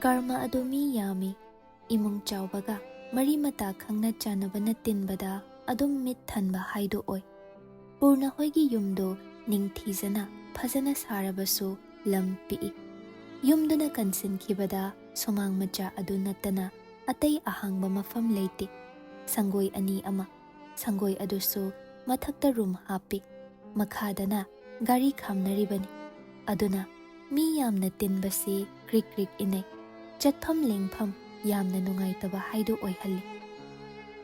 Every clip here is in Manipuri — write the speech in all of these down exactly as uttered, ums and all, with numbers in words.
ꯀꯔꯃ ꯑꯗꯨ ꯃꯤ ꯌꯥꯝꯃꯤ꯫ ꯏꯃꯨꯡ ꯆꯥꯎꯕꯒ ꯃꯔꯤ ꯃꯇꯥ ꯈꯪꯅ ꯆꯥꯟꯅꯕꯅ ꯇꯤꯟꯕꯗ ꯑꯗꯨꯝ ꯃꯤꯠ ꯊꯟꯕ ꯍꯥꯏꯗꯨ ꯑꯣꯏ꯫ ꯄꯨꯔꯅ ꯍꯣꯏꯒꯤ ꯌꯨꯝꯗꯨ ꯅꯤꯡꯊꯤꯖꯅ ꯐꯖꯅ ꯁꯥꯔꯕꯁꯨ ꯂꯝ ꯄꯤꯛꯏ꯫ ꯌꯨꯝꯗꯨꯅ ꯀꯟꯁꯤꯟꯈꯤꯕꯗ ꯁꯨꯃꯥꯡ ꯃꯆꯥ ꯑꯗꯨ ꯅꯠꯇꯅ ꯑꯇꯩ ꯑꯍꯥꯡꯕ ꯃꯐꯝ ꯂꯩꯇꯦ꯫ ꯁꯪꯒꯣꯏ ꯑꯅꯤ ꯑꯃ, ꯁꯪꯒꯣꯏ ꯑꯗꯨꯁꯨ ꯃꯊꯛꯇ ꯔꯨꯝ ꯍꯥꯞꯄꯤ, ꯃꯈꯥꯗꯅ ꯒꯥꯔꯤ ꯈꯥꯝꯅꯔꯤꯕꯅꯤ꯫ ꯑꯗꯨꯅ ꯃꯤ ꯌꯥꯝꯅ ꯇꯤꯟꯕꯁꯤ ꯀ꯭ꯔꯤꯛ ꯀ꯭ꯔꯤꯛ ꯏꯟꯅꯩ꯫ ꯆꯠꯐꯝ ꯂꯦꯡꯐꯝ ꯌꯥꯝꯅ ꯅꯨꯡꯉꯥꯏꯇꯕ ꯍꯥꯏꯗꯨ ꯑꯣꯏꯍꯜꯂꯤ꯫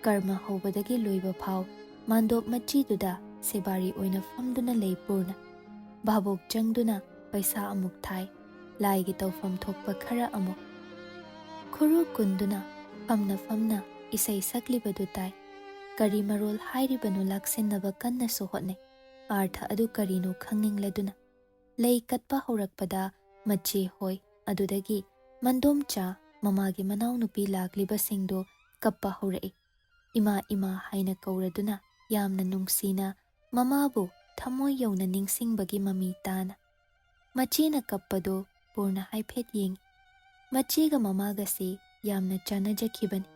ꯀꯔꯃ ꯍꯧꯕꯗꯒꯤ ꯂꯣꯏꯕ ꯐꯥꯎ ꯃꯥꯟꯗꯣꯞ ꯃꯆꯤꯗꯨꯗ ꯁꯦꯕꯥꯔꯤ ꯑꯣꯏꯅ ꯐꯝꯗꯨꯅ ꯂꯩ ꯄꯨꯔꯅ꯫ ꯚꯥꯕꯣꯛ ꯆꯪꯗꯨꯅ ꯄꯩꯁꯥ ꯑꯃꯨꯛ ꯊꯥꯏ, ꯂꯥꯏꯒꯤ ꯇꯧꯐꯝ ꯊꯣꯛꯄ ꯈꯔ ꯑꯃꯨꯛ꯫ ꯈꯨꯔꯨ ꯀꯨꯟꯗꯨꯅ ꯐꯝꯅ ꯐꯝꯅ ꯏꯁꯩ ꯁꯛꯂꯤꯕꯗꯨ ꯇꯥꯏ꯫ ꯀꯔꯤ ꯃꯔꯣꯜ ꯍꯥꯏꯔꯤꯕꯅꯣ ꯂꯥꯛꯁꯤꯟꯅꯕ ꯀꯟꯅꯁꯨ ꯍꯣꯠꯅꯩ꯫ ꯑꯥꯔꯊ ꯑꯗꯨ ꯀꯔꯤꯅꯣ ꯈꯪꯅꯤꯡꯂꯗꯨꯅ꯫ ꯂꯩ ꯀꯠꯄ ꯍꯧꯔꯛꯄꯗ ꯃꯆꯦ ꯍꯣꯏ ꯑꯗꯨꯗꯒꯤ ꯃꯟꯗꯣꯝꯆꯥ, ꯃꯃꯥꯒꯤ ꯃꯅꯥꯎꯅꯨꯄꯤ ꯂꯥꯛꯂꯤꯕꯁꯤꯡꯗꯨ ꯀꯞꯄ ꯍꯧꯔꯛꯏ꯫ "ꯏꯃꯥ, ꯏꯃꯥ" ꯍꯥꯏꯅ ꯀꯧꯔꯗꯨꯅ ꯌꯥꯝꯅ ꯅꯨꯡꯁꯤꯅ ꯃꯃꯥꯕꯨ ꯊꯃꯣꯏ ꯌꯧꯅ ꯅꯤꯡꯁꯤꯡꯕꯒꯤ ꯃꯃꯤ ꯇꯥꯅ꯫ ꯃꯆꯦꯅ ꯀꯞꯄꯗꯨ ꯄꯨꯔꯅ ꯍꯥꯏꯐꯦꯠ ꯌꯦꯡꯏ꯫ ꯃꯆꯦꯒ ꯃꯃꯥꯒꯁꯤ ꯌꯥꯝꯅ ꯆꯥꯟꯅꯖꯈꯤꯕꯅꯤ꯫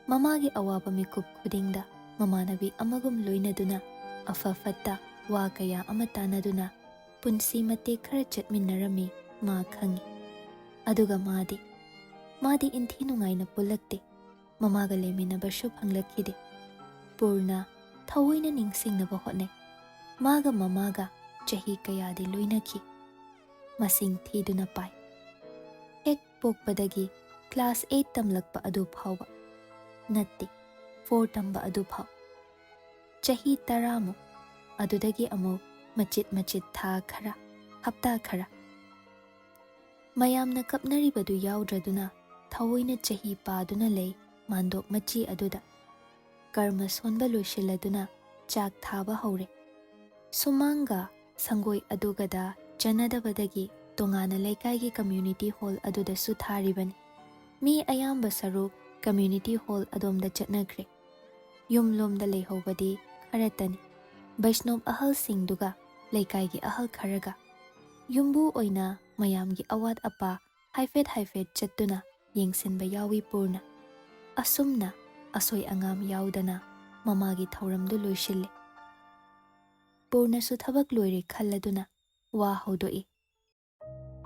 ꯃꯃꯥꯒꯤ ꯑꯋꯥꯕ ꯃꯤꯀꯨꯞ ꯈꯨꯗꯤꯡꯗ ꯃꯃꯥꯟꯅꯕꯤ ꯑꯃꯒꯨꯝ ꯂꯣꯏꯅꯗꯨꯅ ꯑꯐ ꯐꯠꯇ ꯋꯥ ꯀꯌꯥ ꯑꯃ ꯇꯥꯟꯅꯗꯨꯅ ꯄꯨꯟꯁꯤ ꯃꯇꯦꯛ ꯈꯔ ꯆꯠꯃꯤꯟꯅꯔꯝꯃꯤ ꯃꯥ ꯈꯪꯏ꯫ ꯑꯗꯨꯒ ꯃꯥꯗꯤ, ꯃꯥꯗꯤ ꯏꯟꯊꯤ ꯅꯨꯡꯉꯥꯏꯅ ꯄꯨꯜꯂꯛꯇꯦ꯫ ꯃꯃꯥꯒ ꯂꯩꯃꯤꯟꯅꯕꯁꯨ ꯐꯪꯂꯛꯈꯤꯗꯦ꯫ ꯄꯨꯔꯅ ꯊꯑꯣꯏꯅ ꯅꯤꯡꯁꯤꯡꯅꯕ ꯍꯣꯠꯅꯩ꯫ ꯃꯥꯒ ꯃꯃꯥꯒ ꯆꯍꯤ ꯀꯌꯥꯗꯤ ꯂꯣꯏꯅꯈꯤ꯫ ꯃꯁꯤꯡ ꯊꯤꯗꯨꯅ ꯄꯥꯏ꯫ ꯍꯦꯛ ꯄꯣꯛꯄꯗꯒꯤ ꯀ꯭ꯂꯥꯁ ꯑꯩꯠ ꯇꯝꯂꯛꯄ ꯑꯗꯨ ꯐꯥꯎꯕ, ꯅꯠꯇꯦ, ꯐꯣꯔ ꯇꯝꯕ ꯑꯗꯨ ꯐꯥꯎ꯫ ꯆꯍꯤ ꯇꯔꯥꯃꯨꯛ, ꯑꯗꯨꯗꯒꯤ ꯑꯃꯨꯛ ꯃꯆꯤꯠ ꯃꯆꯤꯠ ꯊꯥ ꯈꯔ, ꯍꯞꯇꯥ ꯈꯔ꯫ ꯃꯌꯥꯝꯅ ꯀꯞꯅꯔꯤꯕꯗꯨ ꯌꯥꯎꯗ꯭ꯔꯗꯨꯅ ꯊꯑꯣꯏꯅ ꯆꯍꯤ ꯄꯥꯗꯨꯅ ꯂꯩ ꯃꯥꯟꯗꯣꯞ ꯃꯆꯤ ꯑꯗꯨꯗ꯫ ꯀꯔꯃ ꯁꯣꯟꯕ ꯂꯣꯏꯁꯤꯜꯂꯗꯨꯅ ꯆꯥꯛ ꯊꯥꯕ ꯍꯧꯔꯦ꯫ ꯁꯨꯃꯥꯡꯒ ꯁꯪꯒꯣꯏ ꯑꯗꯨꯒꯗ ꯆꯟꯅꯗꯕꯗꯒꯤ ꯇꯣꯉꯥꯟꯅ ꯂꯩꯀꯥꯏꯒꯤ ꯀꯝꯃ꯭ꯌꯨꯅꯤꯇꯤ ꯍꯣꯜ ꯑꯗꯨꯗꯁꯨ ꯊꯥꯔꯤꯕꯅꯤ꯫ ꯃꯤ ꯑꯌꯥꯝꯕ ꯁꯔꯨꯛ ꯀꯝꯃ꯭ꯌꯨꯅꯤꯇꯤ ꯍꯣꯜ ꯑꯗꯣꯝꯗ ꯆꯠꯅꯈ꯭ꯔꯦ꯫ ꯌꯨꯝꯂꯣꯝꯗ ꯂꯩꯍꯧꯕꯗꯤ ꯈꯔꯇꯅꯤ꯫ ꯕꯩꯁꯅꯣꯞ ꯑꯍꯜꯁꯤꯡꯗꯨꯒ ꯂꯩꯀꯥꯏꯒꯤ ꯑꯍꯜ ꯈꯔꯒ꯫ ꯌꯨꯝꯕꯨ ꯑꯣꯏꯅ ꯃꯌꯥꯝꯒꯤ ꯑꯋꯥꯠ ꯑꯄꯥ ꯍꯥꯏꯐꯦꯠ ꯍꯥꯏꯐꯦꯠ ꯆꯠꯇꯨꯅ ꯌꯦꯡꯁꯤꯟꯕ ꯌꯥꯎꯏ ꯄꯨꯔꯅ꯫ ꯑꯁꯨꯝꯅ ꯑꯁꯣꯏ ꯑꯉꯥꯝ ꯌꯥꯎꯗꯅ ꯃꯃꯥꯒꯤ ꯊꯧꯔꯝꯗꯨ ꯂꯣꯏꯁꯤꯜꯂꯤ꯫ ꯄꯨꯔꯅꯁꯨ ꯊꯕꯛ ꯂꯣꯏꯔꯦ ꯈꯜꯂꯗꯨꯅ ꯋꯥ ꯍꯧꯗꯣꯛꯏ꯫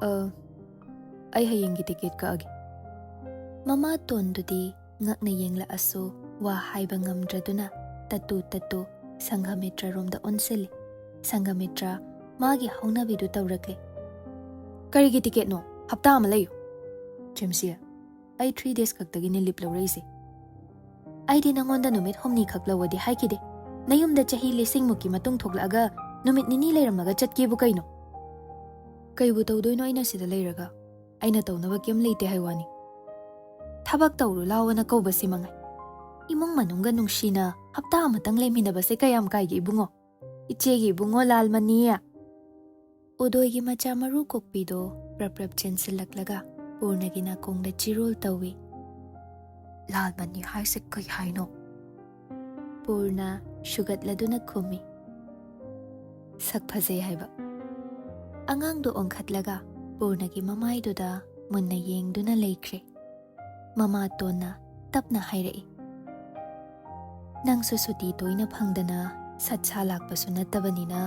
"ꯑ, ꯑꯩ ꯍꯌꯦꯡꯒꯤ ꯇꯤꯀꯦꯠ ꯀꯛꯑꯒꯦ꯫" ꯃꯃꯥ ꯇꯣꯟꯗꯨꯗꯤ ꯉꯛꯅ ꯌꯦꯡꯂꯛꯑꯁꯨ ꯋꯥ ꯍꯥꯏꯕ ꯉꯝꯗ꯭ꯔꯗꯨꯅ ꯇꯠꯇꯨ ꯇꯠꯇꯨ ꯁꯪꯘꯃꯤꯇ꯭ꯔꯔꯣꯝꯗ ꯑꯣꯟꯁꯤꯜꯂꯤ꯫ ꯁꯪꯘꯃꯤꯇ꯭ꯔ ꯃꯥꯒꯤ ꯍꯧꯅꯕꯤꯗꯨ ꯇꯧꯔꯛꯂꯦ꯫ "ꯀꯔꯤꯒꯤ ꯇꯤꯀꯦꯠꯅꯣ? ꯍꯞꯇꯥ ꯑꯃ ꯂꯩꯌꯨ꯫" "ꯖꯦꯝꯁꯤ, ꯑꯩ ꯊ꯭ꯔꯤ ꯗꯦꯖ ꯈꯛꯇꯒꯤꯅꯦ ꯂꯤꯞ ꯂꯧꯔꯛꯏꯁꯦ꯫" "ꯑꯩꯗꯤ ꯅꯉꯣꯟꯗ ꯅꯨꯃꯤꯠ ꯍꯨꯝꯅꯤ ꯈꯛ ꯂꯧꯋꯣꯗꯤ ꯍꯥꯏꯈꯤꯗꯦ꯫ ꯅꯌꯨꯝꯗ ꯆꯍꯤ ꯂꯤꯁꯤꯡꯃꯨꯛꯀꯤ ꯃꯇꯨꯡ ꯊꯣꯛꯂꯛꯑꯒ ꯅꯨꯃꯤꯠ ꯅꯤꯅꯤ ꯂꯩꯔꯝꯃꯒ ꯆꯠꯀꯦꯕꯨ ꯀꯩꯅꯣ?" "ꯀꯩꯕꯨ ꯇꯧꯗꯣꯏꯅꯣ ꯑꯩꯅ ꯁꯤꯗ ꯂꯩꯔꯒ? ꯑꯩꯅ ꯇꯧꯅꯕ ꯀꯩꯝ ꯂꯩꯇꯦ ꯍꯥꯏ ꯋꯥꯅꯤ꯫ ꯊꯕꯛ ꯇꯧꯔꯨ ꯂꯥꯎꯑꯣꯅ ꯀꯧꯕꯁꯤ ꯃꯉꯥꯏ꯫ ꯏꯃꯨꯡ ꯃꯅꯨꯡꯒ ꯅꯨꯡꯁꯤꯅ ꯍꯞꯇꯥ ꯑꯃꯇꯪ ꯂꯩꯃꯤꯟꯅꯕꯁꯦ ꯀꯌꯥꯝ ꯀꯥꯏꯒꯦ ꯏꯕꯨꯡꯉꯣ? ꯏꯆꯦꯒꯤ ꯏꯕꯨꯡꯉꯣ ꯂꯥꯜꯃꯅꯤ꯫" ꯎꯗꯣꯏꯒꯤ ꯃꯆꯥ ꯃꯔꯨ ꯀꯣꯛꯄꯤꯗꯣ ꯄ꯭ꯔꯞ ꯄ꯭ꯔꯞ ꯆꯦꯟꯁꯤꯜꯂꯛꯂꯒ ꯄꯨꯔꯅꯒꯤ ꯅꯥꯀꯣꯡꯗ ꯆꯤꯔꯣꯜ ꯇꯧꯏ꯫ "ꯂꯥꯜꯃꯅꯤ ꯍꯥꯏꯁꯦ ꯀꯩ ꯍꯥꯏꯅꯣ?" ꯄꯨꯔꯅ ꯁꯨꯒꯠꯂꯗꯨꯅ ꯈꯨꯝꯃꯤ꯫ "ꯁꯛ ꯐꯖꯩ ꯍꯥꯏꯕ꯫" ꯑꯉꯥꯡꯗꯣ ꯑꯣꯟꯈꯠꯂꯒ ꯄꯨꯔꯅꯒꯤ ꯃꯃꯥꯏꯗꯨꯗ ꯃꯨꯟꯅ ꯌꯦꯡꯗꯨꯅ ꯂꯩꯈ꯭ꯔꯦ꯫ ꯃꯃꯥ ꯇꯣꯟꯅ ꯇꯞꯅ ꯍꯥꯏꯔꯛꯏ, "ꯅꯪꯁꯨ ꯁꯨꯇꯤ ꯇꯣꯏꯅ ꯐꯪꯗꯅ ꯁꯠ ꯁꯥ ꯂꯥꯛꯄꯁꯨ ꯅꯠꯇꯕꯅꯤꯅ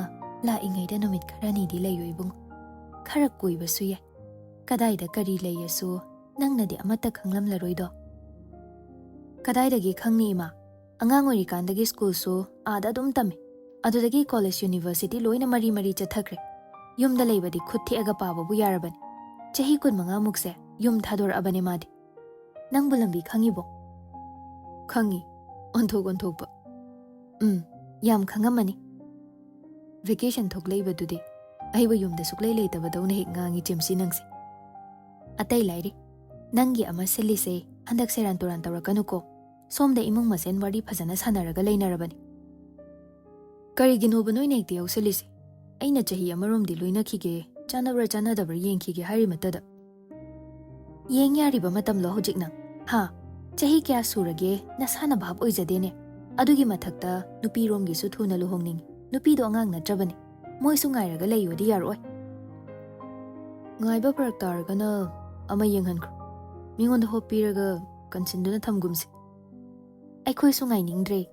ꯂꯥꯛꯏꯉꯩꯗ ꯅꯨꯃꯤꯠ ꯈꯔꯅꯤꯗꯤ ꯂꯩꯌꯨ ꯏꯕꯨꯡ꯫ ꯈꯔ ꯀꯨꯏꯕꯁꯨ ꯌꯥꯏ꯫ ꯀꯗꯥꯏꯗ ꯀꯔꯤ ꯂꯩꯌꯦꯁꯨ ꯅꯪꯅꯗꯤ ꯑꯃꯠꯇ ꯈꯪꯂꯝꯂꯔꯣꯏꯗꯣ꯫" "ꯀꯗꯥꯏꯗꯒꯤ ꯈꯪꯅꯤ ꯏꯃꯥ? ꯑꯉꯥꯡ ꯑꯣꯏꯔꯤꯀꯥꯟꯗꯒꯤ ꯁ꯭ꯀꯨꯜꯁꯨ ꯑꯥꯗ ꯑꯗꯨꯝ ꯇꯝꯃꯤ꯫ ꯑꯗꯨꯗꯒꯤ ꯀꯣꯂꯦꯖ ꯌꯨꯅꯤꯚꯔꯁꯤꯇꯤ ꯂꯣꯏꯅ ꯃꯔꯤ ꯃꯔꯤ ꯆꯠꯊꯈ꯭ꯔꯦ꯫ ꯌꯨꯝꯗ ꯂꯩꯕꯗꯤ ꯈꯨꯠ ꯊꯦꯛꯑꯒ ꯄꯥꯕꯕꯨ ꯌꯥꯔꯕꯅꯤ꯫ ꯆꯍꯤ ꯀꯨꯟꯃꯉꯥꯃꯨꯛꯁꯦ ꯌꯨꯝ ꯊꯥꯗꯣꯔꯛꯑꯕꯅꯦ ꯃꯥꯗꯤ꯫ ꯅꯪꯕꯨ ꯂꯝꯕꯤ ꯈꯪꯉꯤꯕꯣ?" "ꯈꯪꯉꯤ꯫ ꯑꯣꯟꯊꯣꯛ ꯑꯣꯟꯊꯣꯛꯄ꯫ ꯎꯝ, ꯌꯥꯝ ꯈꯪꯉꯝꯃꯅꯤ꯫ ꯚꯦꯀꯦꯁꯟ ꯊꯣꯛꯂꯛꯏꯕꯗꯨꯗꯤ ꯑꯩꯕꯨ ꯌꯨꯝꯗ ꯁꯨꯛꯂꯩ ꯂꯩꯇꯕꯗꯧꯅ ꯍꯦꯛ ꯉꯥꯡꯉꯤ ꯖꯦꯝꯁꯤ ꯅꯪꯁꯦ꯫" "ꯑꯇꯩ ꯂꯥꯏꯔꯤ, ꯅꯪꯒꯤ ꯑꯃ ꯁꯤꯜꯂꯤꯁꯦ ꯍꯟꯗꯛ ꯁꯦꯔꯥꯟ ꯇꯨꯔꯥꯟ ꯇꯧꯔꯛꯀꯅꯨꯀꯣ꯫ ꯁꯣꯝꯗ ꯏꯃꯨꯡ ꯃꯁꯦꯟ ꯋꯥꯔꯤ ꯐꯖꯅ ꯁꯥꯟꯅꯔꯒ ꯂꯩꯅꯔꯕꯅꯤ꯫" "ꯀꯔꯤꯒꯤꯅꯣꯕ ꯅꯣꯏꯅ ꯍꯦꯛꯇ ꯌꯥꯎꯁꯜꯂꯤꯁꯦ? ꯑꯩꯅ ꯆꯍꯤ ꯑꯃꯔꯣꯝꯗꯤ ꯂꯣꯏꯅꯈꯤꯒꯦ, ꯆꯥꯟꯅꯕ꯭ꯔꯥ ꯆꯥꯟꯅꯗꯕ꯭ꯔꯥ ꯌꯦꯡꯈꯤꯒꯦ ꯍꯥꯏꯔꯤꯃꯠꯇꯗ꯫" "ꯌꯦꯡ ꯌꯥꯔꯤꯕ ꯃꯇꯝꯂꯣ ꯍꯧꯖꯤꯛ ꯅꯪ? ꯍꯥ? ꯆꯍꯤ ꯀꯌꯥ ꯁꯨꯔꯒꯦ ꯅꯁꯥꯅ ꯚꯥꯞ ꯑꯣꯏꯖꯗꯦꯅꯦ? ꯑꯗꯨꯒꯤ ꯃꯊꯛꯇ ꯅꯨꯄꯤꯔꯣꯝꯒꯤꯁꯨ ꯊꯨꯅ ꯂꯨꯍꯣꯡꯅꯤꯡꯉꯤ꯫ ꯅꯨꯄꯤꯗꯣ ꯑꯉꯥꯡ ꯅꯠꯇ꯭ꯔꯕꯅꯤ꯫ ꯃꯣꯏꯁꯨ ꯉꯥꯏꯔꯒ ꯂꯩꯌꯣꯗꯤ ꯌꯥꯔꯣꯏ꯫" "ꯉꯥꯏꯕ ꯐꯔꯛ ꯇꯥꯔꯒꯅ ꯑꯃ ꯌꯦꯡꯍꯟꯈ꯭ꯔꯣ꯫ ꯃꯤꯉꯣꯟꯗ ꯍꯣꯞꯄꯤꯔꯒ ꯀꯟꯁꯤꯟꯗꯨꯅ ꯊꯝꯒꯨꯝꯁꯦ꯫ ꯑꯩꯈꯣꯏꯁꯨ ꯉꯥꯏꯅꯤꯡꯗ꯭ꯔꯦ꯫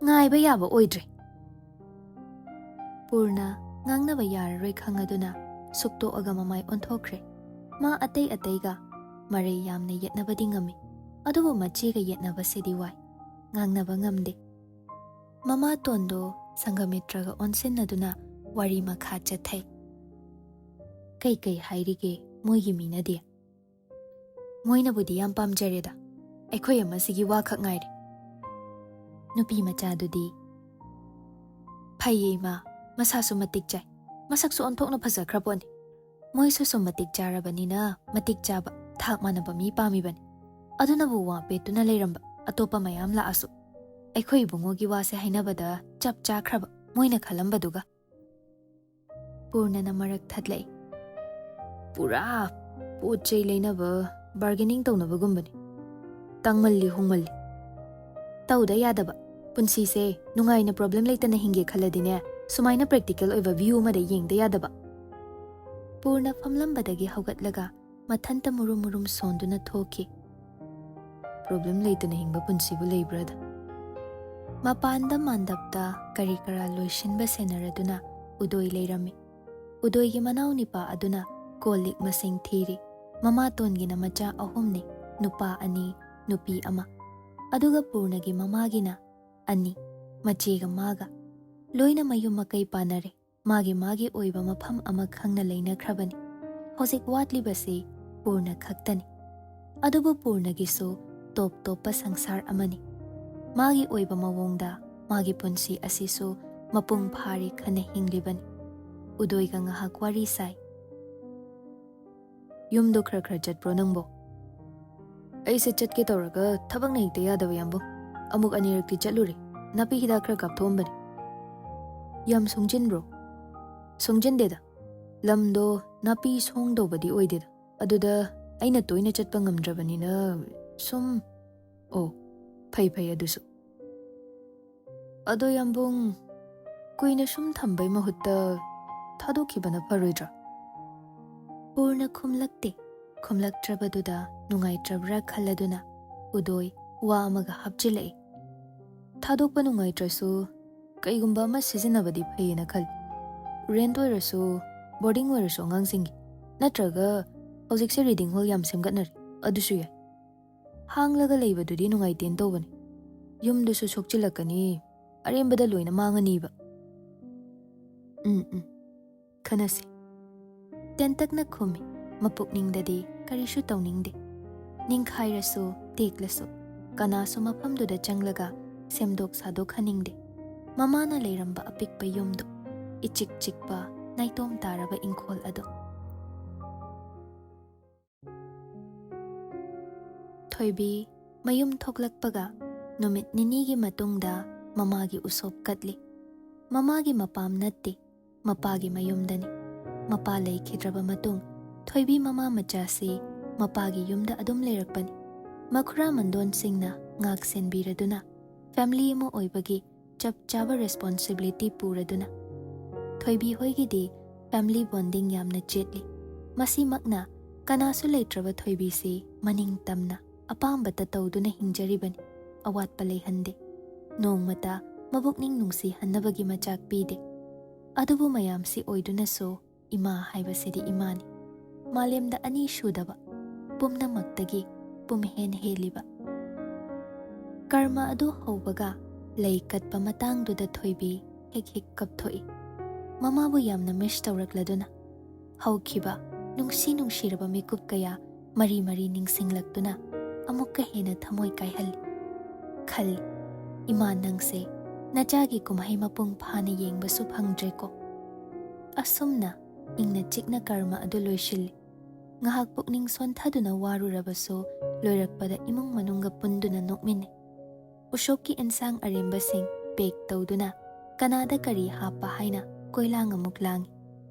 ꯉꯥꯏꯕ ꯌꯥꯕ ꯑꯣꯏꯗ꯭ꯔꯦ꯫ ꯄꯨꯔꯅ ꯉꯥꯡꯅꯕ ꯌꯥꯔꯔꯣꯏ ꯈꯪꯉꯗꯨꯅ ꯁꯨꯛꯇꯣꯛꯑꯒ ꯃꯃꯥꯏ ꯑꯣꯟꯊꯣꯛꯈ꯭ꯔꯦ꯫ ꯃꯥ ꯑꯇꯩ ꯑꯇꯩꯒ ꯃꯔꯩ ꯌꯥꯝꯅ ꯌꯦꯠꯅꯕꯗꯤ ꯉꯝꯃꯤ, ꯑꯗꯨꯕꯨ ꯃꯆꯦꯒ ꯌꯦꯠꯅꯕꯁꯤꯗꯤ ꯋꯥꯏ꯫ ꯉꯥꯡꯅꯕ ꯉꯝꯗꯦ꯫ ꯃꯃꯥꯇꯣꯟꯗꯣ ꯁꯪꯒꯃꯤꯇ꯭ꯔꯒ ꯑꯣꯟꯁꯤꯟꯅꯗꯨꯅ ꯋꯥꯔꯤ ꯃꯈꯥ ꯆꯠꯊꯩ꯫ "ꯀꯩ ꯀꯩ ꯍꯥꯏꯔꯤꯒꯦ ꯃꯣꯏꯒꯤ ꯃꯤꯅꯗꯤ?" "ꯃꯣꯏꯅꯕꯨꯗꯤ ꯌꯥꯝ ꯄꯥꯝꯖꯔꯦꯗ, ꯑꯩꯈꯣꯏ ꯑꯃꯁꯤꯒꯤ ꯋꯥ ꯈꯛ ꯉꯥꯏꯔꯦ꯫" ꯅꯨꯄꯤ ꯃꯆꯥꯗꯨꯗꯤ, "ꯐꯩꯌꯦ ꯏꯃꯥ, ꯃꯁꯥꯁꯨ ꯃꯇꯤꯛ ꯆꯥꯏ, ꯃꯁꯛꯁꯨ ꯑꯣꯟꯊꯣꯛꯅ ꯐꯖꯈ꯭ꯔ ꯄꯣꯠꯅꯤ꯫ ꯃꯣꯏꯁꯨ ꯁꯨꯝ ꯃꯇꯤꯛ ꯆꯥꯔꯕꯅꯤꯅ ꯃꯇꯤꯛ ꯆꯥꯕ, ꯊꯥꯛ ꯃꯥꯟꯅꯕ ꯃꯤ ꯄꯥꯝꯃꯤꯕꯅꯤ꯫ ꯑꯗꯨꯅꯕꯨ ꯋꯥ ꯄꯦꯠꯇꯨꯅ ꯂꯩꯔꯝꯕ ꯑꯇꯣꯞꯄ ꯃꯌꯥꯝ ꯂꯥꯛꯑꯁꯨ꯫ ꯑꯩꯈꯣꯏ ꯏꯕꯨꯡꯉꯣꯒꯤ ꯋꯥꯁꯦ ꯍꯥꯏꯅꯕꯗ ꯆꯞ ꯆꯥꯈ꯭ꯔꯕ ꯃꯣꯏꯅ ꯈꯜꯂꯝꯕꯗꯨꯒ꯫" ꯄꯨꯔꯅꯅ ꯃꯔꯛ ꯊꯠꯂꯛꯏ꯫ "ꯄꯨꯔꯥ ꯄꯣꯠ ꯆꯩ ꯂꯩꯅꯕ, ꯕꯥꯔꯒꯦꯅꯤꯡ ꯇꯧꯅꯕꯒꯨꯝꯕꯅꯤ꯫ ꯇꯥꯡꯃꯜꯂꯤ, ꯍꯣꯡꯃꯜꯂꯤ꯫ ꯇꯧꯗ ꯌꯥꯗꯕ꯫ ꯄꯨꯟꯁꯤꯁꯦ ꯅꯨꯡꯉꯥꯏꯅ ꯄ꯭ꯔꯣꯕ꯭ꯂꯦꯝ ꯂꯩꯇꯅ ꯍꯤꯡꯒꯦ ꯈꯜꯂꯗꯤꯅꯦ, ꯁꯨꯃꯥꯏꯅ ꯄ꯭ꯔꯦꯛꯇꯤꯀꯦꯜ ꯑꯣꯏꯕ ꯚ꯭ꯌꯨ ꯑꯃꯗ ꯌꯦꯡꯗ ꯌꯥꯗꯕ꯫" ꯄꯨꯔꯅ ꯐꯝꯂꯝꯕꯗꯒꯤ ꯍꯧꯒꯠꯂꯒ ꯃꯊꯟꯇ ꯃꯨꯔꯨꯝ ꯃꯨꯔꯨꯝ ꯁꯣꯟꯗꯨꯅ ꯊꯣꯛꯈꯤ꯫ ꯄ꯭ꯔꯣꯕ꯭ꯂꯦꯝ ꯂꯩꯇꯅ ꯍꯤꯡꯕ ꯄꯨꯟꯁꯤꯕꯨ ꯂꯩꯕ꯭ꯔꯥꯗ? ꯃꯄꯥꯟꯗ ꯃꯥꯟꯗꯞꯇ ꯀꯔꯤ ꯀꯔꯥ ꯂꯣꯏꯁꯤꯟꯕ ꯁꯦꯟꯅꯔꯗꯨꯅ ꯎꯗꯣꯏ ꯂꯩꯔꯝꯃꯤ꯫ ꯎꯗꯣꯏꯒꯤ ꯃꯅꯥꯎ ꯅꯤꯄꯥ ꯑꯗꯨꯅ ꯀꯣꯜ ꯂꯤꯛ ꯃꯁꯤꯡ ꯊꯤꯔꯤ꯫ ꯃꯃꯥꯇꯣꯟꯒꯤꯅ ꯃꯆꯥ ꯑꯍꯨꯝꯅꯤ, ꯅꯨꯄꯥ ꯑꯅꯤ, ꯅꯨꯄꯤ ꯑꯃ꯫ ꯑꯗꯨꯒ ꯄꯨꯔꯅꯒꯤ ꯃꯃꯥꯒꯤꯅ ꯑꯅꯤ, ꯃꯆꯦꯒ ꯃꯥꯒ꯫ ꯂꯣꯏꯅ ꯃꯌꯨꯝ ꯃꯀꯩ ꯄꯥꯟꯅꯔꯦ꯫ ꯃꯥꯒꯤ ꯃꯥꯒꯤ ꯑꯣꯏꯕ ꯃꯐꯝ ꯑꯃ ꯈꯪꯅ ꯂꯩꯅꯈ꯭ꯔꯕꯅꯤ꯫ ꯍꯧꯖꯤꯛ ꯋꯥꯠꯂꯤꯕꯁꯤ ꯄꯨꯔꯅ ꯈꯛꯇꯅꯤ꯫ ꯑꯗꯨꯕꯨ ꯄꯨꯔꯅꯒꯤꯁꯨ ꯇꯣꯞ ꯇꯣꯞꯄ ꯁꯪꯁꯥꯔ ꯑꯃꯅꯤ꯫ ꯃꯥꯒꯤ ꯑꯣꯏꯕ ꯃꯑꯣꯡꯗ ꯃꯥꯒꯤ ꯄꯨꯟꯁꯤ ꯑꯁꯤꯁꯨ ꯃꯄꯨꯡ ꯐꯥꯔꯦ ꯈꯟꯅ ꯍꯤꯡꯂꯤꯕꯅꯤ꯫ ꯎꯗꯣꯏꯒ ꯉꯥꯏꯍꯥꯛ ꯋꯥꯔꯤ ꯁꯥꯏ꯫ "ꯌꯨꯝꯗꯣ ꯈꯔ ꯈꯔ ꯆꯠꯄ꯭ꯔꯣ ꯅꯪꯕꯣ?" "ꯑꯩꯁꯦ ꯆꯠꯀꯦ ꯇꯧꯔꯒ ꯊꯕꯛꯅ ꯍꯦꯛꯇ ꯌꯥꯗꯕ, ꯌꯥꯝꯕꯨꯡ꯫ ꯑꯃꯨꯛ ꯑꯅꯤꯔꯛꯇꯤ ꯆꯠꯂꯨꯔꯦ, ꯅꯥꯄꯤ ꯍꯤꯗꯥꯛ ꯈꯔ ꯀꯥꯞꯊꯣꯛꯑꯝꯕꯅꯦ꯫" "ꯌꯥꯝ ꯁꯣꯡꯖꯤꯟꯕ꯭ꯔꯣ?" "ꯁꯣꯡꯖꯤꯟꯗꯦꯗ, ꯂꯝꯗꯣ ꯅꯥꯄꯤ ꯁꯣꯡꯗꯧꯕꯗꯤ ꯑꯣꯏꯗꯦꯗ, ꯑꯗꯨꯗ ꯑꯩꯅ ꯇꯣꯏꯅ ꯆꯠꯄ ꯉꯝꯗ꯭ꯔꯕꯅꯤꯅ ꯁꯨꯝ꯫" "ꯑꯣ, ꯐꯩ ꯐꯩ ꯑꯗꯨꯁꯨ꯫ ꯑꯗꯣ ꯌꯥꯝꯕꯨꯡ, ꯀꯨꯏꯅ ꯁꯨꯝ ꯊꯝꯕꯩ ꯃꯍꯨꯠꯇ ꯊꯥꯗꯣꯛꯈꯤꯕꯅ ꯐꯔꯣꯏꯗ꯭ꯔꯥ?" ꯄꯨꯔꯅ ꯈꯨꯝꯂꯛꯇꯦ꯫ ꯈꯨꯝꯂꯛꯇ꯭ꯔꯕꯗꯨꯗ ꯅꯨꯡꯉꯥꯏꯇ꯭ꯔꯕ꯭ꯔꯥ ꯈꯜꯂꯗꯨꯅ ꯎꯗꯣꯏ ꯋꯥ ꯑꯃꯒ ꯍꯥꯞꯆꯤꯜꯂꯛꯏ꯫ ꯊꯥꯗꯣꯛꯄ ꯅꯨꯡꯉꯥꯏꯇ꯭ꯔꯁꯨ ꯀꯩꯒꯨꯝꯕ ꯑꯃ ꯁꯤꯖꯤꯟꯅꯕꯗꯤ ꯐꯩꯌꯦꯅ ꯈꯜꯂꯤ꯫ ꯔꯦꯟꯠ ꯑꯣꯏꯔꯁꯨ, ꯕꯣꯔꯗꯤꯡ ꯑꯣꯏꯔꯁꯨ ꯑꯉꯥꯡꯁꯤꯡꯒꯤ, ꯅꯠꯇ꯭ꯔꯒ ꯍꯧꯖꯤꯛꯁꯦ ꯔꯤꯗꯤꯡ ꯍꯣꯜ ꯌꯥꯝ ꯁꯦꯝꯒꯠꯅꯔꯤ, ꯑꯗꯨꯁꯨ ꯌꯥꯏ꯫ ꯍꯥꯡꯂꯒ ꯂꯩꯕꯗꯨꯗꯤ ꯅꯨꯡꯉꯥꯏꯇꯦꯅ ꯇꯧꯕꯅꯤ꯫ ꯌꯨꯝꯗꯨꯁꯨ ꯁꯣꯛꯆꯤꯜꯂꯛꯀꯅꯤ, ꯑꯔꯦꯝꯕꯗ ꯂꯣꯏꯅ ꯃꯥꯡꯉꯅꯤꯕ꯫ ꯎꯝ ꯎꯝ, ꯈꯟꯅꯁꯤ꯫ ꯇꯦꯟꯇꯛꯅ ꯈꯨꯝꯃꯤ꯫ ꯃꯄꯨꯛꯅꯤꯡꯗꯗꯤ ꯀꯔꯤꯁꯨ ꯇꯧꯅꯤꯡꯗꯦ꯫ ꯅꯤꯡꯈꯥꯏꯔꯁꯨ, ꯇꯦꯛꯂꯁꯨ, ꯀꯅꯥꯁꯨ ꯃꯐꯝꯗꯨꯗ ꯆꯪꯂꯒ ꯁꯦꯝꯗꯣꯛ ꯁꯥꯗꯣꯛꯍꯟꯅꯤꯡꯗꯦ꯫ ꯃꯃꯥꯅ ꯂꯩꯔꯝꯕ ꯑꯄꯤꯛꯄ ꯌꯨꯝꯗꯣ, ꯏꯆꯤꯛ ꯆꯤꯛꯄ, ꯅꯥꯏꯇꯣꯝ ꯇꯥꯔꯕ ꯏꯪꯈꯣꯜ ꯑꯗꯣ꯫ ꯊꯣꯏꯕꯤ ꯃꯌꯨꯝ ꯊꯣꯛꯂꯛꯄꯒ ꯅꯨꯃꯤꯠ ꯅꯤꯅꯤꯒꯤ ꯃꯇꯨꯡꯗ ꯃꯃꯥꯒꯤ ꯎꯁꯣꯞ ꯀꯠꯂꯤ꯫ ꯃꯃꯥꯒꯤ ꯃꯄꯥꯝ ꯅꯠꯇꯦ, ꯃꯄꯥꯒꯤ ꯃꯌꯨꯝꯗꯅꯤ꯫ ꯃꯄꯥ ꯂꯩꯈꯤꯗ꯭ꯔꯕ ꯃꯇꯨꯡ ꯊꯣꯏꯕꯤ ꯃꯃꯥ ꯃꯆꯥꯁꯤ ꯃꯄꯥꯒꯤ ꯌꯨꯝꯗ ꯑꯗꯨꯝ ꯂꯩꯔꯛꯄꯅꯤ꯫ ꯃꯈꯨꯔꯥ ꯃꯟꯗꯣꯟꯁꯤꯡꯅ ꯉꯥꯛ ꯁꯦꯟꯕꯤꯔꯗꯨꯅ, ꯐꯦꯃꯤꯂꯤ ꯑꯃ ꯑꯣꯏꯕꯒꯤ ꯆꯞ ꯆꯥꯕ ꯔꯦꯁꯄꯣꯟꯁꯤꯕꯤꯂꯤꯇꯤ ꯄꯨꯔꯗꯨꯅ꯫ ꯊꯣꯏꯕꯤ ꯍꯣꯏꯒꯤꯗꯤ ꯐꯦꯃꯤꯂꯤ ꯕꯣꯟꯗꯤꯡ ꯌꯥꯝꯅ ꯆꯦꯠꯂꯤ꯫ ꯃꯁꯤꯃꯛꯅ ꯀꯅꯥꯁꯨ ꯂꯩꯇ꯭ꯔꯕ ꯊꯣꯏꯕꯤꯁꯤ ꯃꯅꯤꯡ ꯇꯝꯅ ꯑꯄꯥꯝꯕꯇ ꯇꯧꯗꯨꯅ ꯍꯤꯡꯖꯔꯤꯕꯅꯤ, ꯑꯋꯥꯠꯄ ꯂꯩꯍꯟꯗꯦ꯫ ꯅꯣꯡꯃꯇ ꯃꯕꯨꯛꯅꯤꯡ ꯅꯨꯡꯁꯤꯍꯟꯅꯕꯒꯤ ꯃꯆꯥꯛ ꯄꯤꯗꯦ꯫ ꯑꯗꯨꯕꯨ ꯃꯌꯥꯝꯁꯤ ꯑꯣꯏꯗꯨꯅꯁꯨ ꯏꯃꯥ ꯍꯥꯏꯕꯁꯤꯗꯤ ꯏꯃꯥꯅꯤ꯫ ꯃꯥꯂꯦꯝꯗ ꯑꯅꯤ ꯁꯨꯗꯕ, ꯄꯨꯝꯅꯃꯛꯇꯒꯤ ꯄꯨꯝꯍꯦꯟ ꯍꯦꯜꯂꯤꯕ꯫ ꯀꯔꯃ ꯑꯗꯨ ꯍꯧꯕꯒ ꯂꯩ ꯀꯠꯄ ꯃꯇꯥꯡꯗꯨꯗ ꯊꯣꯏꯕꯤ ꯍꯤꯛ ꯍꯤꯛ ꯀꯞꯊꯣꯛꯏ꯫ ꯃꯃꯥꯕꯨ ꯌꯥꯝꯅ ꯃꯤꯁ ꯇꯧꯔꯛꯂꯗꯨꯅ ꯍꯧꯈꯤꯕ ꯅꯨꯡꯁꯤ ꯅꯨꯡꯁꯤꯔꯕ ꯃꯤꯀꯨꯞ ꯀꯌꯥ ꯃꯔꯤ ꯃꯔꯤ ꯅꯤꯡꯁꯤꯡꯂꯛꯇꯨꯅ ꯑꯃꯨꯛꯀ ꯍꯦꯟꯅ ꯊꯃꯣꯏ ꯀꯥꯏꯍꯜꯂꯤ꯫ ꯈꯜꯂꯤ, "ꯏꯃꯥ, ꯅꯪꯁꯦ ꯅꯆꯥꯒꯤ ꯀꯨꯝꯍꯩ ꯃꯄꯨꯡ ꯐꯥꯅ ꯌꯦꯡꯕꯁꯨ ꯐꯪꯗ꯭ꯔꯦꯀꯣ?" ꯑꯁꯨꯝꯅ ꯏꯪꯅ ꯆꯤꯛꯅ ꯀꯔꯃ ꯑꯗꯨ ꯂꯣꯏꯁꯤꯜꯂꯤ꯫ ꯉꯥꯏꯍꯥꯛ ꯄꯨꯛꯅꯤꯡ ꯁꯣꯟꯊꯗꯨꯅ ꯋꯥꯔꯨꯔꯕꯁꯨ ꯂꯣꯏꯔꯛꯄꯗ ꯏꯃꯨꯡ ꯃꯅꯨꯡꯒ ꯄꯨꯟꯗꯨꯅ ꯅꯣꯛꯃꯤꯟꯅꯩ꯫ ꯎꯁꯣꯞꯀꯤ ꯏꯟꯁꯥꯡ ꯑꯔꯦꯝꯕꯁꯤꯡ ꯄꯦꯛ ꯇꯧꯗꯨꯅ ꯀꯅꯥꯗ ꯀꯔꯤ ꯍꯥꯞꯄ ꯍꯥꯏꯅ ꯀꯣꯏꯂꯥꯡ ꯑꯃꯨꯛ ꯂꯥꯡꯏ꯫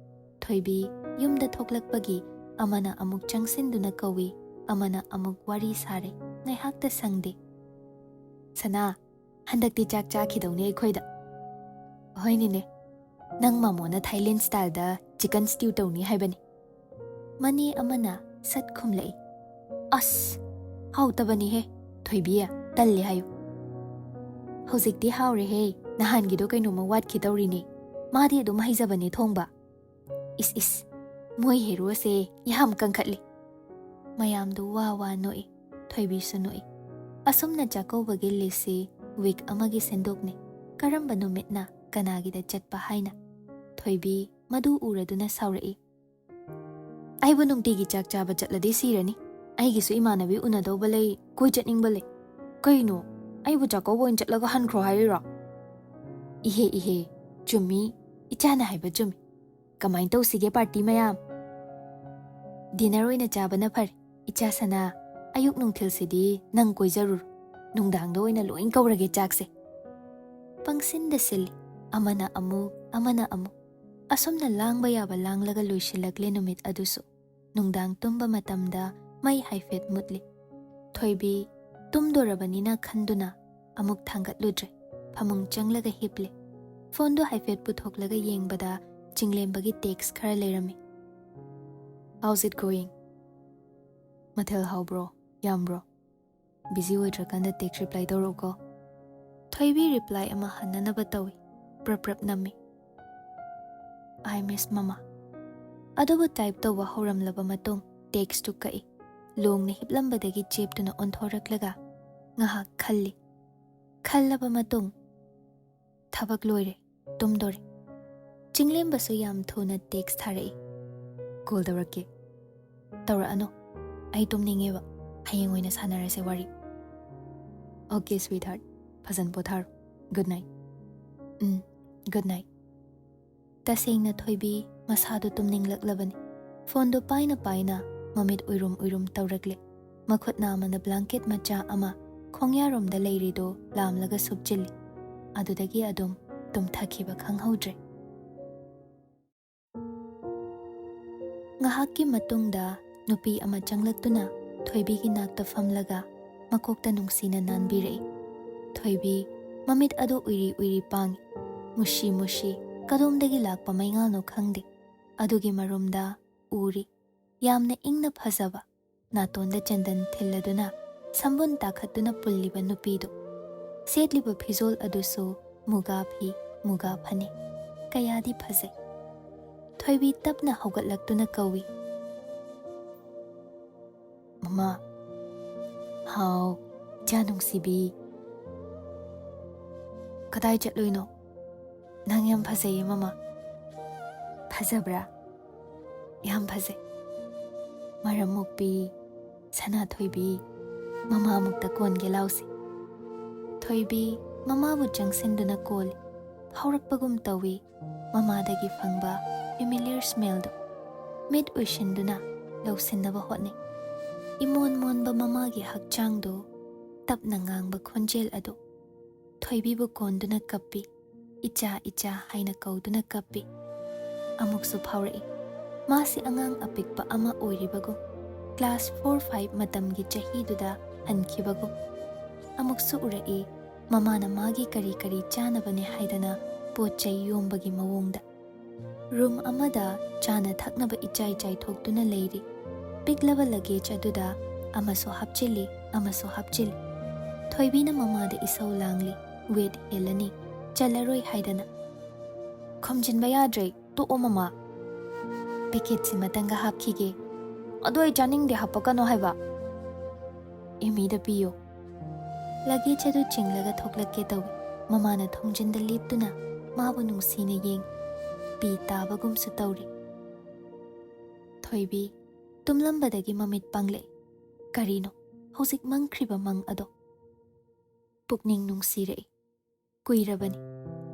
ꯊꯣꯏꯕꯤ ꯌꯨꯝꯗ ꯊꯣꯛꯂꯛꯄꯒꯤ ꯑꯃꯅ ꯑꯃꯨꯛ ꯆꯪꯁꯤꯟꯗꯨꯅ ꯀꯧꯏ, ꯑꯃꯅ ꯑꯃꯨꯛ ꯋꯥꯔꯤ ꯁꯥꯔꯦ꯫ ꯉꯥꯏꯍꯥꯛꯇ ꯁꯪꯗꯦ꯫ "ꯁꯅꯥ, ꯍꯟꯗꯛꯇꯤ ꯆꯥꯛ ꯆꯥꯈꯤꯗꯧꯅꯤ ꯑꯩꯈꯣꯏꯗ꯫" "ꯍꯣꯏꯅꯤꯅꯦ, ꯅꯪ ꯃꯃꯣꯅ ꯊꯥꯏꯂꯦꯟ ꯁ꯭ꯇꯥꯏꯜꯗ ꯆꯤꯀꯟ ꯁ꯭ꯇ꯭ꯌꯨ ꯇꯧꯅꯤ ꯍꯥꯏꯕꯅꯤ꯫" ꯃꯅꯦ ꯑꯃꯅ ꯁꯠ ꯈꯨꯝꯂꯛꯏ꯫ "ꯑꯁ, ꯍꯥꯎꯇꯕꯅꯤꯍꯦ, ꯊꯣꯏꯕꯤ, ꯇꯜꯂꯦ ꯍꯥꯏꯌꯨ꯫" "ꯍꯧꯖꯤꯛꯇꯤ ꯍꯥꯎꯔꯦꯍꯦ, ꯅꯍꯥꯟꯒꯤꯗꯣ ꯀꯩꯅꯣꯝꯃ ꯋꯥꯠꯈꯤ ꯇꯧꯔꯤꯅꯦ꯫ ꯃꯥꯗꯤ ꯑꯗꯨꯝ ꯍꯩꯖꯕꯅꯦ ꯊꯣꯡꯕ꯫" "ꯏꯁ ꯏꯁ, ꯃꯣꯏ ꯍꯦꯔꯣꯁꯦ ꯌꯥꯝ ꯀꯟꯈꯠꯂꯤ꯫" ꯃꯌꯥꯝꯗꯨ ꯋꯥ ꯋꯥ ꯅꯣꯛꯏ꯫ ꯊꯣꯏꯕꯤꯁꯨ ꯅꯣꯛꯏ꯫ ꯑꯁꯨꯝꯅ ꯆꯥꯛꯀꯧꯕꯒꯤ ꯂꯤꯁꯁꯤ ꯋꯤꯛ ꯑꯃꯒꯤ ꯁꯦꯟꯗꯣꯛꯅꯤ꯫ ꯀꯔꯝꯕ ꯅꯨꯃꯤꯠꯅ ꯀꯅꯥꯒꯤꯗ ꯆꯠꯄ ꯍꯥꯏꯅ? ꯊꯣꯏꯕꯤ ꯃꯗꯨ ꯎꯔꯗꯨꯅ ꯁꯥꯎꯔꯛꯏ꯫ "ꯑꯩꯕꯨ ꯅꯨꯡꯇꯤꯒꯤ ꯆꯥꯛ ꯆꯥꯕ ꯆꯠꯂꯗꯤ ꯁꯤꯔꯅꯤ꯫ ꯑꯩꯒꯤꯁꯨ ꯏꯃꯥꯟꯅꯕꯤ ꯎꯅꯗꯧꯕ ꯂꯩ, ꯀꯣꯏ ꯆꯠꯅꯤꯡꯕ ꯂꯩ꯫ ꯀꯩꯅꯣ, ꯑꯩꯕꯨ ꯆꯥꯛꯀꯧꯕ ꯑꯣꯏꯅ ꯆꯠꯂꯒ ꯍꯟꯈ꯭ꯔꯣ ꯍꯥꯏꯔꯤꯔꯣ?" "ꯏꯍꯦ ꯏꯍꯦ, ꯆꯨꯝꯃꯤ, ꯏꯆꯥꯅ ꯍꯥꯏꯕ ꯆꯨꯝꯃꯤ꯫ ꯀꯃꯥꯏꯅ ꯇꯧꯁꯤꯒꯦ ꯄꯥꯔꯇꯤ ꯃꯌꯥꯝ?" "ꯗꯤꯅꯔ ꯑꯣꯏꯅ ꯆꯥꯕꯅ ꯐꯔꯦ꯫ ꯏꯆꯥ ꯁꯅꯥ, ꯑꯌꯨꯛ ꯅꯨꯡꯊꯤꯜꯁꯤꯗꯤ ꯅꯪ ꯀꯣꯏꯖꯔꯨꯔꯣ꯫ ꯅꯨꯡꯗꯥꯡꯗ ꯑꯣꯏꯅ ꯂꯣꯏ ꯀꯧꯔꯒꯦ ꯆꯥꯛꯁꯦ꯫" ꯄꯪꯁꯤꯟꯗ ꯁꯤꯜꯂꯤ꯫ ꯑꯃꯅ ꯑꯃꯨꯛ, ꯑꯃꯅ ꯑꯃꯨꯛ꯫ ꯑꯁꯨꯝꯅ ꯂꯥꯡꯕ ꯌꯥꯕ ꯂꯥꯡꯂꯒ ꯂꯣꯏꯁꯤꯜꯂꯛꯂꯦ ꯅꯨꯃꯤꯠ ꯑꯗꯨꯁꯨ꯫ ꯅꯨꯡꯗꯥꯡ ꯇꯨꯝꯕ ꯃꯇꯝꯗ ꯃꯩ ꯍꯥꯏꯐꯦꯠ ꯃꯨꯠꯂꯤ꯫ ꯊꯣꯏꯕꯤ ꯇꯨꯝꯗꯣꯔꯕꯅꯤꯅ ꯈꯟꯗꯨꯅ ꯑꯃꯨꯛ ꯊꯥꯡꯒꯠꯂꯨꯗ꯭ꯔꯦ꯫ ꯐꯃꯨꯡ ꯆꯪꯂꯒ ꯍꯤꯞꯂꯦ꯫ ꯐꯣꯟꯗꯨ ꯍꯥꯏꯐꯦꯠ ꯄꯨꯊꯣꯛꯂꯒ ꯌꯦꯡꯕꯗ ꯆꯤꯡꯂꯦꯝꯕꯒꯤ ꯇꯦꯛꯁ ꯈꯔ ꯂꯩꯔꯝꯃꯤ꯫ "How's it going? ꯃꯊꯦꯜ ꯍꯥꯎꯕ꯭ꯔꯣ? ꯌꯥꯝꯕ꯭ꯔꯣ? ꯕꯤꯖꯤ ꯑꯣꯏꯗ꯭ꯔꯀꯥꯟꯗ ꯇꯦꯛꯁ ꯔꯤꯄ꯭ꯂꯥꯏ ꯇꯧꯔꯛꯎꯀꯣ꯫" ꯊꯣꯏꯕꯤ ꯔꯤꯄ꯭ꯂꯥꯏ ꯑꯃ ꯍꯟꯅꯅꯕ ꯇꯧꯏ꯫ ꯄ꯭ꯔꯞ ꯄ꯭ꯔꯞ ꯅꯝꯃꯤ꯫ "I miss ꯃꯃꯥ꯫" ꯑꯗꯨꯕꯨ ꯇꯥꯏꯞ ꯇꯧꯕ ꯍꯧꯔꯝꯂꯕ ꯃꯇꯨꯡ ꯇꯦꯛꯁꯇꯨ ꯀꯛꯏ꯫ ꯂꯣꯡꯅ ꯍꯤꯞꯂꯝꯕꯗꯒꯤ ꯆꯦꯞꯇꯨꯅ ꯑꯣꯟꯊꯣꯔꯛꯂꯒ ꯉꯥꯏꯍꯥꯛ ꯈꯜꯂꯤ꯫ ꯈꯜꯂꯕ ꯃꯇꯨꯡ, "ꯊꯕꯛ ꯂꯣꯏꯔꯦ, ꯇꯨꯝꯗꯣꯔꯦ꯫" ꯆꯤꯡꯂꯦꯝꯕꯁꯨ ꯌꯥꯝ ꯊꯨꯅ ꯇꯦꯛꯁ ꯊꯥꯔꯛꯏ꯫ "ꯀꯣꯜ ꯇꯧꯔꯛꯀꯦ꯫" "ꯇꯧꯔꯛꯑꯅꯨ, ꯑꯩ ꯇꯨꯝꯅꯤꯡꯉꯦꯕ, ꯍꯌꯦꯡ ꯑꯣꯏꯅ ꯁꯥꯟꯅꯔꯁꯦ ꯋꯥꯔꯤ꯫" "Okay sweetheart, ꯐꯖꯅ ꯄꯣꯊꯥꯔꯣ꯫ Good night꯫" "ꯎꯝ, good night꯫" ꯇꯁꯦꯡꯅ ꯊꯣꯏꯕꯤ ꯃꯁꯥꯗꯨ ꯇꯨꯝꯅꯤꯡꯂꯛꯂꯕꯅꯤ꯫ ꯐꯣꯟꯗꯨ ꯄꯥꯏꯅ ꯄꯥꯏꯅ ꯃꯃꯤꯠ ꯎꯏꯔꯨꯝ ꯎꯏꯔꯨꯝ ꯇꯧꯔꯛꯂꯦ꯫ ꯃꯈꯨꯠ ꯅꯥꯝꯃꯅ ꯕ꯭ꯂꯥꯡꯀꯦꯠ ꯃꯆꯥ ꯑꯃ ꯈꯣꯡꯌꯥꯔꯣꯝꯗ ꯂꯩꯔꯤꯗꯨ ꯂꯥꯝꯂꯒ ꯁꯨꯞꯆꯤꯜꯂꯤ꯫ ꯑꯗꯨꯗꯒꯤ ꯑꯗꯨꯝ ꯇꯨꯝꯊꯈꯤꯕ ꯈꯪꯍꯧꯗ꯭ꯔꯦ꯫ ꯉꯥꯏꯍꯥꯛꯀꯤ ꯃꯇꯨꯡꯗ ꯅꯨꯄꯤ ꯑꯃ ꯆꯪꯂꯛꯇꯨꯅ ꯊꯣꯏꯕꯤꯒꯤ ꯅꯥꯛꯇ ꯐꯝꯂꯒ ꯃꯀꯣꯛꯇ ꯅꯨꯡꯁꯤꯅ ꯅꯥꯟꯕꯤꯔꯛꯏ꯫ ꯊꯣꯏꯕꯤ ꯃꯃꯤꯠ ꯑꯗꯨ ꯎꯏꯔꯤ ꯎꯏꯔꯤ ꯄꯥꯡꯏ꯫ ꯃꯨꯁꯤ ꯃꯨꯁꯤ, ꯀꯗꯣꯝꯗꯒꯤ ꯂꯥꯛꯄ ꯃꯩꯉꯥꯜꯅꯣ ꯈꯪꯗꯦ꯫ ꯑꯗꯨꯒꯤ ꯃꯔꯨꯝꯗ ꯎꯔꯤ꯫ ꯌꯥꯝꯅ ꯏꯪꯅ ꯐꯖꯕ, ꯅꯥꯇꯣꯟꯗ ꯆꯟꯗꯟ ꯊꯤꯜꯂꯗꯨꯅ ꯁꯝꯕꯨꯟ ꯇꯥꯈꯠꯇꯨꯅ ꯄꯨꯜꯂꯤꯕ ꯅꯨꯄꯤꯗꯨ꯫ ꯁꯦꯠꯂꯤꯕ ꯐꯤꯖꯣꯜ ꯑꯗꯨꯁꯨ ꯃꯨꯒꯥ ꯐꯤ, ꯃꯨꯒꯥ ꯐꯅꯦꯛ꯫ ꯀꯌꯥꯗꯤ ꯐꯖꯩ꯫ ꯊꯣꯏꯕꯤ ꯇꯞꯅ ꯍꯧꯒꯠꯂꯛꯇꯨꯅ ꯀꯧꯏ, "ꯃꯃꯥ!" "ꯍꯥꯎ, ꯏꯆꯥ ꯅꯨꯡꯁꯤꯕꯤ꯫ ꯀꯗꯥꯏ ꯆꯠꯂꯨꯏꯅꯣ? ꯅꯪ ꯌꯥꯝ ꯐꯖꯩꯌꯦ, ꯃꯃꯥ꯫" "ꯐꯖꯕ꯭ꯔꯥ?" "ꯌꯥꯝ ꯐꯖꯩ꯫" "ꯃꯔꯝ ꯃꯣꯛꯄꯤ ꯁꯅꯥꯊꯣꯏꯕꯤ, ꯃꯃꯥꯃꯨꯛꯇ ꯀꯣꯟꯒꯦ ꯂꯥꯎꯁꯤ꯫" ꯊꯣꯏꯕꯤ ꯃꯃꯥꯕꯨ ꯆꯪꯁꯤꯟꯗꯨꯅ ꯀꯣꯜꯂꯤ꯫ ꯐꯥꯎꯔꯛꯄꯒꯨꯝ ꯇꯧꯏ ꯃꯃꯥꯗꯒꯤ ꯐꯪꯕ familiar smellꯗꯨ꯫ ꯃꯤꯠ ꯎꯏꯁꯤꯟꯗꯨꯅ ꯂꯧꯁꯤꯟꯅꯕ ꯍꯣꯠꯅꯩ꯫ ꯏꯃꯣꯟ ꯃꯣꯟꯕ ꯃꯃꯥꯒꯤ ꯍꯛꯆꯥꯡꯗꯨ ꯇꯞꯅ ꯉꯥꯡꯕ ꯈꯣꯟꯖꯦꯜ ꯑꯗꯨ꯫ ꯊꯣꯏꯕꯤꯕꯨ ꯀꯣꯟꯗꯨꯅ ꯀꯞꯄꯤ꯫ "ꯏꯆꯥ, ꯏꯆꯥ" ꯍꯥꯏꯅ ꯀꯧꯗꯨꯅ ꯀꯞꯄꯤ꯫ ꯑꯃꯨꯛꯁꯨ ꯐꯥꯎꯔꯛꯏ꯫ ꯃꯥꯁꯤ ꯑꯉꯥꯡ ꯑꯄꯤꯛꯄ ꯑꯃ ꯑꯣꯏꯔꯤꯕꯒꯨꯝ, class four five ꯃꯇꯝꯒꯤ ꯆꯍꯤꯗꯨꯗ ꯍꯟꯈꯤꯕꯒꯨꯝ꯫ ꯑꯃꯨꯛꯁꯨ ꯎꯔꯛꯏ, ꯃꯃꯥꯅ ꯃꯥꯒꯤ ꯀꯔꯤ ꯀꯔꯤ ꯆꯥꯅꯕꯅꯦ ꯍꯥꯏꯗꯅ ꯄꯣꯠ ꯆꯩ ꯌꯣꯝꯕꯒꯤ ꯃꯑꯣꯡꯗ꯫ Room ꯑꯃꯗ ꯆꯥꯅ ꯊꯛꯅꯕ ꯏꯆꯥꯏ ꯆꯥꯏꯊꯣꯛꯇꯨꯅ ꯂꯩꯔꯤ꯫ ꯄꯤꯛꯂꯕ luggage ꯑꯗꯨꯗ ꯑꯃꯁꯨ ꯍꯥꯞꯆꯤꯜꯂꯤ, ꯑꯃꯁꯨ ꯍꯥꯞꯆꯤꯜꯂꯤ꯫ ꯊꯣꯏꯕꯤꯅ ꯃꯃꯥꯗ ꯏꯁꯧ ꯂꯥꯡꯂꯤ, weight ꯍꯦꯜꯂꯅꯤ, ꯆꯜꯂꯔꯣꯏ ꯍꯥꯏꯗꯅ꯫ "ꯈꯣꯝꯖꯤꯟꯕ ꯌꯥꯗ꯭ꯔꯦ, ꯇꯣꯛꯑꯣ ꯃꯃꯥ꯫ Packetꯁꯤꯃꯇꯪꯒ ꯍꯥꯞꯈꯤꯒꯦ꯫" "ꯑꯗꯨ ꯑꯩ ꯆꯥꯅꯤꯡꯗꯦ, ꯍꯥꯞꯄꯛꯀꯅꯣ ꯍꯥꯏꯕ꯫" "ꯑꯦꯃꯤꯗ ꯄꯤꯌꯣ꯫" Luggage ꯑꯗꯨ ꯆꯤꯡꯂꯒ ꯊꯣꯛꯂꯛꯀꯦ ꯇꯧꯏ꯫ ꯃꯃꯥꯅ ꯊꯣꯡꯖꯤꯟꯗ ꯂꯦꯞꯇꯨꯅ ꯃꯥꯕꯨ ꯅꯨꯡꯁꯤꯅ ꯌꯦꯡ꯫ ꯄꯤ ꯇꯥꯕꯒꯨꯝꯁꯨ ꯇꯧꯔꯤ꯫ ꯊꯣꯏꯕꯤ ꯇꯨꯝꯂꯝꯕꯗꯒꯤ ꯃꯃꯤꯠ ꯄꯥꯡꯂꯛꯏ꯫ ꯀꯔꯤꯅꯣ ꯍꯧꯖꯤꯛ ꯃꯪꯈ꯭ꯔꯤꯕ ꯃꯪ ꯑꯗꯣ? ꯄꯨꯛꯅꯤꯡ ꯅꯨꯡꯁꯤꯔꯛꯏ꯫ ꯀꯨꯏꯔꯕꯅꯤ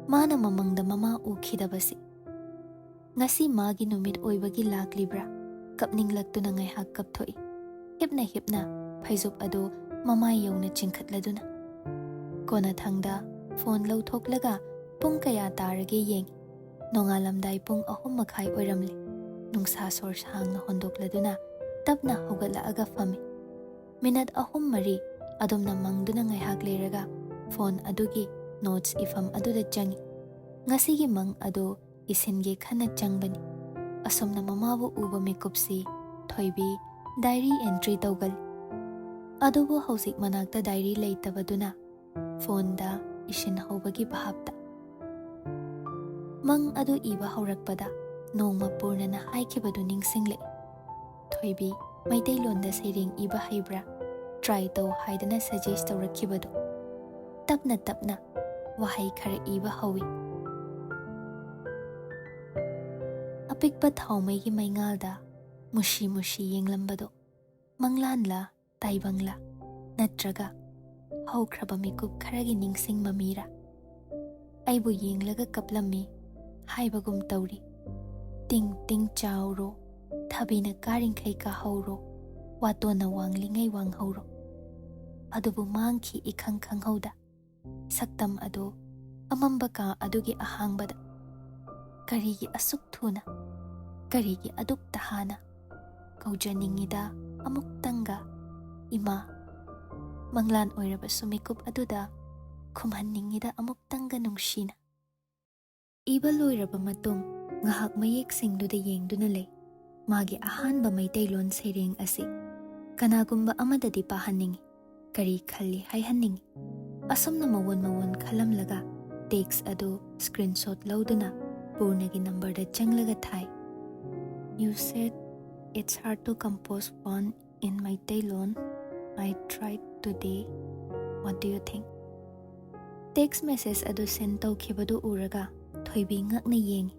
ꯃꯥꯅ ꯃꯃꯪꯗ ꯃꯃꯥ ꯎꯈꯤꯗꯕꯁꯤ꯫ ꯉꯁꯤ ꯃꯥꯒꯤ ꯅꯨꯃꯤꯠ ꯑꯣꯏꯕꯒꯤ ꯂꯥꯛꯂꯤꯕ꯭ꯔꯥ? ꯀꯞꯅꯤꯡꯂꯛꯇꯨꯅ ꯉꯥꯏꯍꯥꯛ ꯀꯞꯊꯣꯛꯏ꯫ ꯍꯤꯞꯅ ꯍꯤꯞꯅ ꯐꯩꯖꯨꯞ ꯑꯗꯨ ꯃꯃꯥꯏ ꯌꯧꯅ ꯆꯤꯡꯈꯠꯂꯗꯨꯅ꯫ ꯀꯣꯟꯅꯊꯪꯗ phone ꯂꯧꯊꯣꯛꯂꯒ ꯄꯨꯡ ꯀꯌꯥ ꯇꯥꯔꯒꯦ ꯌꯦꯡꯏ꯫ ꯅꯣꯡꯉꯥꯜꯂꯝꯗꯥꯏ ꯄꯨꯡ ꯑꯍꯨꯝ ꯃꯈꯥꯏ ꯑꯣꯏꯔꯝꯂꯦ꯫ ꯅꯨꯡꯁꯥ ꯁꯣꯔ ꯁꯥꯡꯅ ꯍꯣꯟꯗꯣꯛꯂꯗꯨꯅ ꯇꯞꯅ ꯍꯧꯒꯠꯂꯛꯑꯒ ꯐꯝꯃꯤ꯫ Minute ꯑꯍꯨꯝ ꯃꯔꯤ ꯑꯗꯨꯝꯅ ꯃꯪꯗꯨꯅ ꯉꯥꯏꯍꯥꯛ ꯂꯩꯔꯒ phone ꯑꯗꯨꯒꯤ notes ꯏꯐꯝ ꯑꯗꯨꯗ ꯆꯪꯏ꯫ ꯉꯁꯤꯒꯤ ꯃꯪ ꯑꯗꯨ ꯏꯁꯤꯟꯒꯦ ꯈꯟꯅ ꯆꯪꯕꯅꯤ꯫ ꯑꯁꯨꯝꯅ ꯃꯃꯥꯕꯨ ꯎꯕ ꯃꯤꯀꯨꯞꯁꯤ ꯊꯣꯏꯕꯤ ꯗꯥꯏꯔꯤ ꯑꯦꯟꯇ꯭ꯔꯤ ꯇꯧꯒꯜꯂꯤ꯫ ꯑꯗꯨꯕꯨ ꯍꯧꯖꯤꯛ ꯃꯅꯥꯛꯇ ꯗꯥꯏꯔꯤ ꯂꯩꯇꯕꯗꯨꯅ ꯐꯣꯟꯗ ꯏꯁꯤꯟꯍꯧꯕꯒꯤ ꯚꯥꯞꯇ, ꯃꯪ ꯑꯗꯨ ꯏꯕ ꯍꯧꯔꯛꯄꯗ ꯅꯣꯡꯃ ꯄꯨꯔꯅꯅ ꯍꯥꯏꯈꯤꯕꯗꯨ ꯅꯤꯡꯁꯤꯡꯂꯛꯏ꯫ "ꯊꯣꯏꯕꯤ, ꯃꯩꯇꯩꯂꯣꯟꯗ ꯁꯩꯔꯦꯡ ꯏꯕ ꯍꯩꯕ꯭ꯔꯥ? ꯇ꯭ꯔꯥꯏ ꯇꯧ" ꯍꯥꯏꯗꯅ ꯁꯖꯦꯁ ꯇꯧꯔꯛꯈꯤꯕꯗꯨ꯫ ꯇꯞꯅ ꯇꯞꯅ ꯋꯥꯍꯩ ꯈꯔ ꯏꯕ ꯍꯧꯏ꯫ ꯑꯄꯤꯛꯄ ꯊꯥꯎꯃꯩꯒꯤ ꯃꯩꯉꯥꯜꯗ ꯃꯨꯁꯤ ꯃꯨꯁꯤ ꯌꯦꯡꯂꯝꯕꯗꯣ ꯃꯪꯂꯥꯟꯂꯥ, ꯇꯥꯏꯕꯪꯂꯥ, ꯅꯠꯇ꯭ꯔꯒ ꯍꯧꯈ꯭ꯔꯕ ꯃꯤꯀꯨꯞ ꯈꯔꯒꯤ ꯅꯤꯡꯁꯤꯡ ꯃꯃꯤꯔꯥ? "ꯑꯩꯕꯨ ꯌꯦꯡꯂꯒ ꯀꯞꯂꯝꯃꯤ" ꯍꯥꯏꯕꯒꯨꯝ ꯇꯧꯔꯤ꯫ "ꯇꯤꯡ ꯇꯤꯡ ꯆꯥꯎꯔꯣ, ꯊꯥꯕꯤꯅ ꯀꯥꯔꯤꯡꯈꯩ ꯀꯥꯍꯧꯔꯣ, ꯋꯥꯇꯣꯟꯅ ꯋꯥꯡꯂꯤꯉꯩ ꯋꯥꯡꯍꯧꯔꯣ"꯫ ꯑꯗꯨꯕꯨ ꯃꯥꯡꯈꯤ ꯏꯈꯪ ꯈꯪꯍꯧꯗ꯫ ꯁꯛꯇꯝ ꯑꯗꯨ ꯑꯃꯝꯕ ꯀꯥ ꯑꯗꯨꯒꯤ ꯑꯍꯥꯡꯕꯗ꯫ ꯀꯔꯤꯒꯤ ꯑꯁꯨꯛ ꯊꯨꯅ? ꯀꯔꯤꯒꯤ ꯑꯗꯨꯛ ꯇꯍꯥꯅ? ꯀꯧꯖꯅꯤꯡꯉꯤꯗ ꯑꯃꯨꯛꯇꯪꯒ, ꯏꯃꯥ꯫ ꯃꯪꯂꯥꯟ ꯑꯣꯏꯔꯕꯁꯨ ꯃꯤꯀꯨꯞ ꯑꯗꯨꯗ ꯈꯨꯝꯍꯟꯅꯤꯡꯉꯤꯗ ꯑꯃꯨꯛꯇꯪꯒ ꯅꯨꯡꯁꯤꯅ꯫ ꯏꯕ ꯂꯣꯏꯔꯕ ꯃꯇꯨꯡ ꯉꯥꯏꯍꯥꯛ ꯃꯌꯦꯛꯁꯤꯡꯗꯨꯗ ꯌꯦꯡꯗꯨꯅ ꯂꯩ꯫ ꯃꯥꯒꯤ ꯑꯍꯥꯟꯕ ꯃꯩꯇꯩꯂꯣꯟ ꯁꯩꯔꯦꯡ ꯑꯁꯤ ꯀꯅꯥꯒꯨꯝꯕ ꯑꯃꯗꯗꯤ ꯄꯥꯍꯟꯅꯤꯡꯏ꯫ ꯀꯔꯤ ꯈꯜꯂꯤ ꯍꯥꯏꯍꯟꯅꯤꯡꯏ꯫ ꯑꯁꯨꯝꯅ ꯃꯋꯣꯟ ꯃꯋꯣꯟ ꯈꯜꯂꯝꯂꯒ ꯇꯦꯛꯁ ꯑꯗꯨ ꯁ꯭ꯀ꯭ꯔꯤꯟꯁꯣꯠ ꯂꯧꯗꯨꯅ ꯄꯨꯔꯅꯒꯤ ꯅꯝꯕꯔꯗ ꯆꯪꯂꯒ ꯊꯥꯏ꯫ "You said it's hard to compose one in Meiteilon. I tried today. What do you think?" Text message ꯑꯗꯨ ꯁꯦꯟ ꯇꯧꯈꯤꯕꯗꯨ ꯎꯔꯒ ꯊꯣꯏꯕꯤ ꯉꯛꯅ ꯌꯦꯡꯏ꯫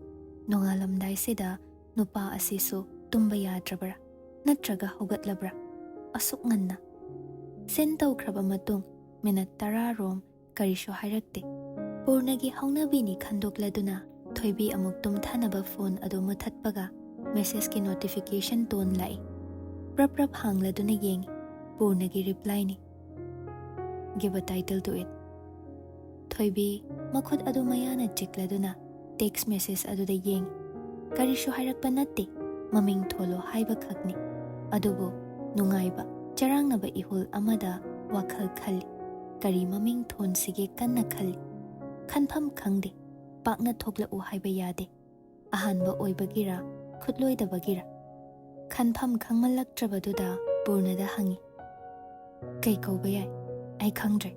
ꯅꯣꯡꯉꯥꯜꯂꯝꯗꯥꯏꯁꯤꯗ ꯅꯨꯄꯥ ꯑꯁꯤꯁꯨ ꯇꯨꯝꯕ ꯌꯥꯗ꯭ꯔꯕ꯭ꯔꯥ? ꯅꯠꯇ꯭ꯔꯒ ꯍꯧꯒꯠꯂꯕ꯭ꯔꯥ? ꯑꯁꯨꯛ ꯉꯟꯅ? ꯁꯦꯟ ꯇꯧꯈ꯭ꯔꯕ ꯃꯇꯨꯡ ꯃꯤꯅꯠ ꯇꯔꯥ ꯔꯣꯝ ꯀꯔꯤꯁꯨ ꯍꯥꯏꯔꯛꯇꯦ꯫ ꯄꯨꯔꯅꯒꯤ ꯍꯧꯅꯕꯤꯅꯤ ꯈꯟꯗꯣꯛꯂꯗꯨꯅ ꯊꯣꯏꯕꯤ ꯑꯃꯨꯛ ꯇꯨꯝꯊꯅꯕ ꯐꯣꯟ ꯑꯗꯨ ꯃꯨꯊꯠꯄꯒ ꯃꯦꯁꯦꯖꯀꯤ ꯅꯣꯇꯤꯐꯤꯀꯦꯁꯟ ꯇꯣꯟ ꯂꯥꯛꯏ꯫ ꯔꯞ ꯔꯞ ꯍꯥꯡꯂꯗꯨꯅ ꯌꯦꯡꯏ꯫ ꯄꯨꯔꯅꯒꯤ ꯔꯤꯄ꯭ꯂꯥꯏꯅꯤ꯫ "Give a title to it." ꯊꯣꯏꯕꯤ ꯃꯈꯨꯠ ꯑꯗꯨ ꯃꯌꯥꯅ ꯆꯤꯛꯂꯗꯨꯅ ꯇꯦꯛꯁ ꯃꯦꯁꯦꯖ ꯑꯗꯨꯗ ꯌꯦꯡꯏ꯫ ꯀꯔꯤꯁꯨ ꯍꯥꯏꯔꯛꯄ ꯅꯠꯇꯦ, ꯃꯃꯤꯡ ꯊꯣꯜꯂꯣ ꯍꯥꯏꯕ ꯈꯛꯅꯤ꯫ ꯑꯗꯨꯕꯨ ꯅꯨꯡꯉꯥꯏꯕ, ꯆꯔꯥꯡꯅꯕ ꯏꯍꯨꯜ ꯑꯃꯗ ꯋꯥꯈꯜ ꯈꯜꯂꯤ꯫ ꯀꯔꯤ ꯃꯃꯤꯡ ꯊꯣꯟꯁꯤꯒꯦ ꯀꯟꯅ ꯈꯜꯂꯤ꯫ ꯈꯟꯐꯝ ꯈꯪꯗꯦ꯫ ꯄꯥꯛꯅ ꯊꯣꯛꯂꯛꯎ ꯍꯥꯏꯕ ꯌꯥꯗꯦ꯫ ꯑꯍꯥꯟꯕ ꯑꯣꯏꯕꯒꯤꯔ, ꯈꯨꯠꯂꯣꯏꯗꯕꯒꯤꯔ? ꯈꯟꯐꯝ ꯈꯪꯃꯜꯂꯛꯇ꯭ꯔꯕꯗꯨꯗ ꯄꯨꯔꯅꯗ ꯍꯪꯉꯤ, "ꯀꯩ ꯀꯧꯕ ꯌꯥꯏ? ꯑꯩ ꯈꯪꯗ꯭ꯔꯦ꯫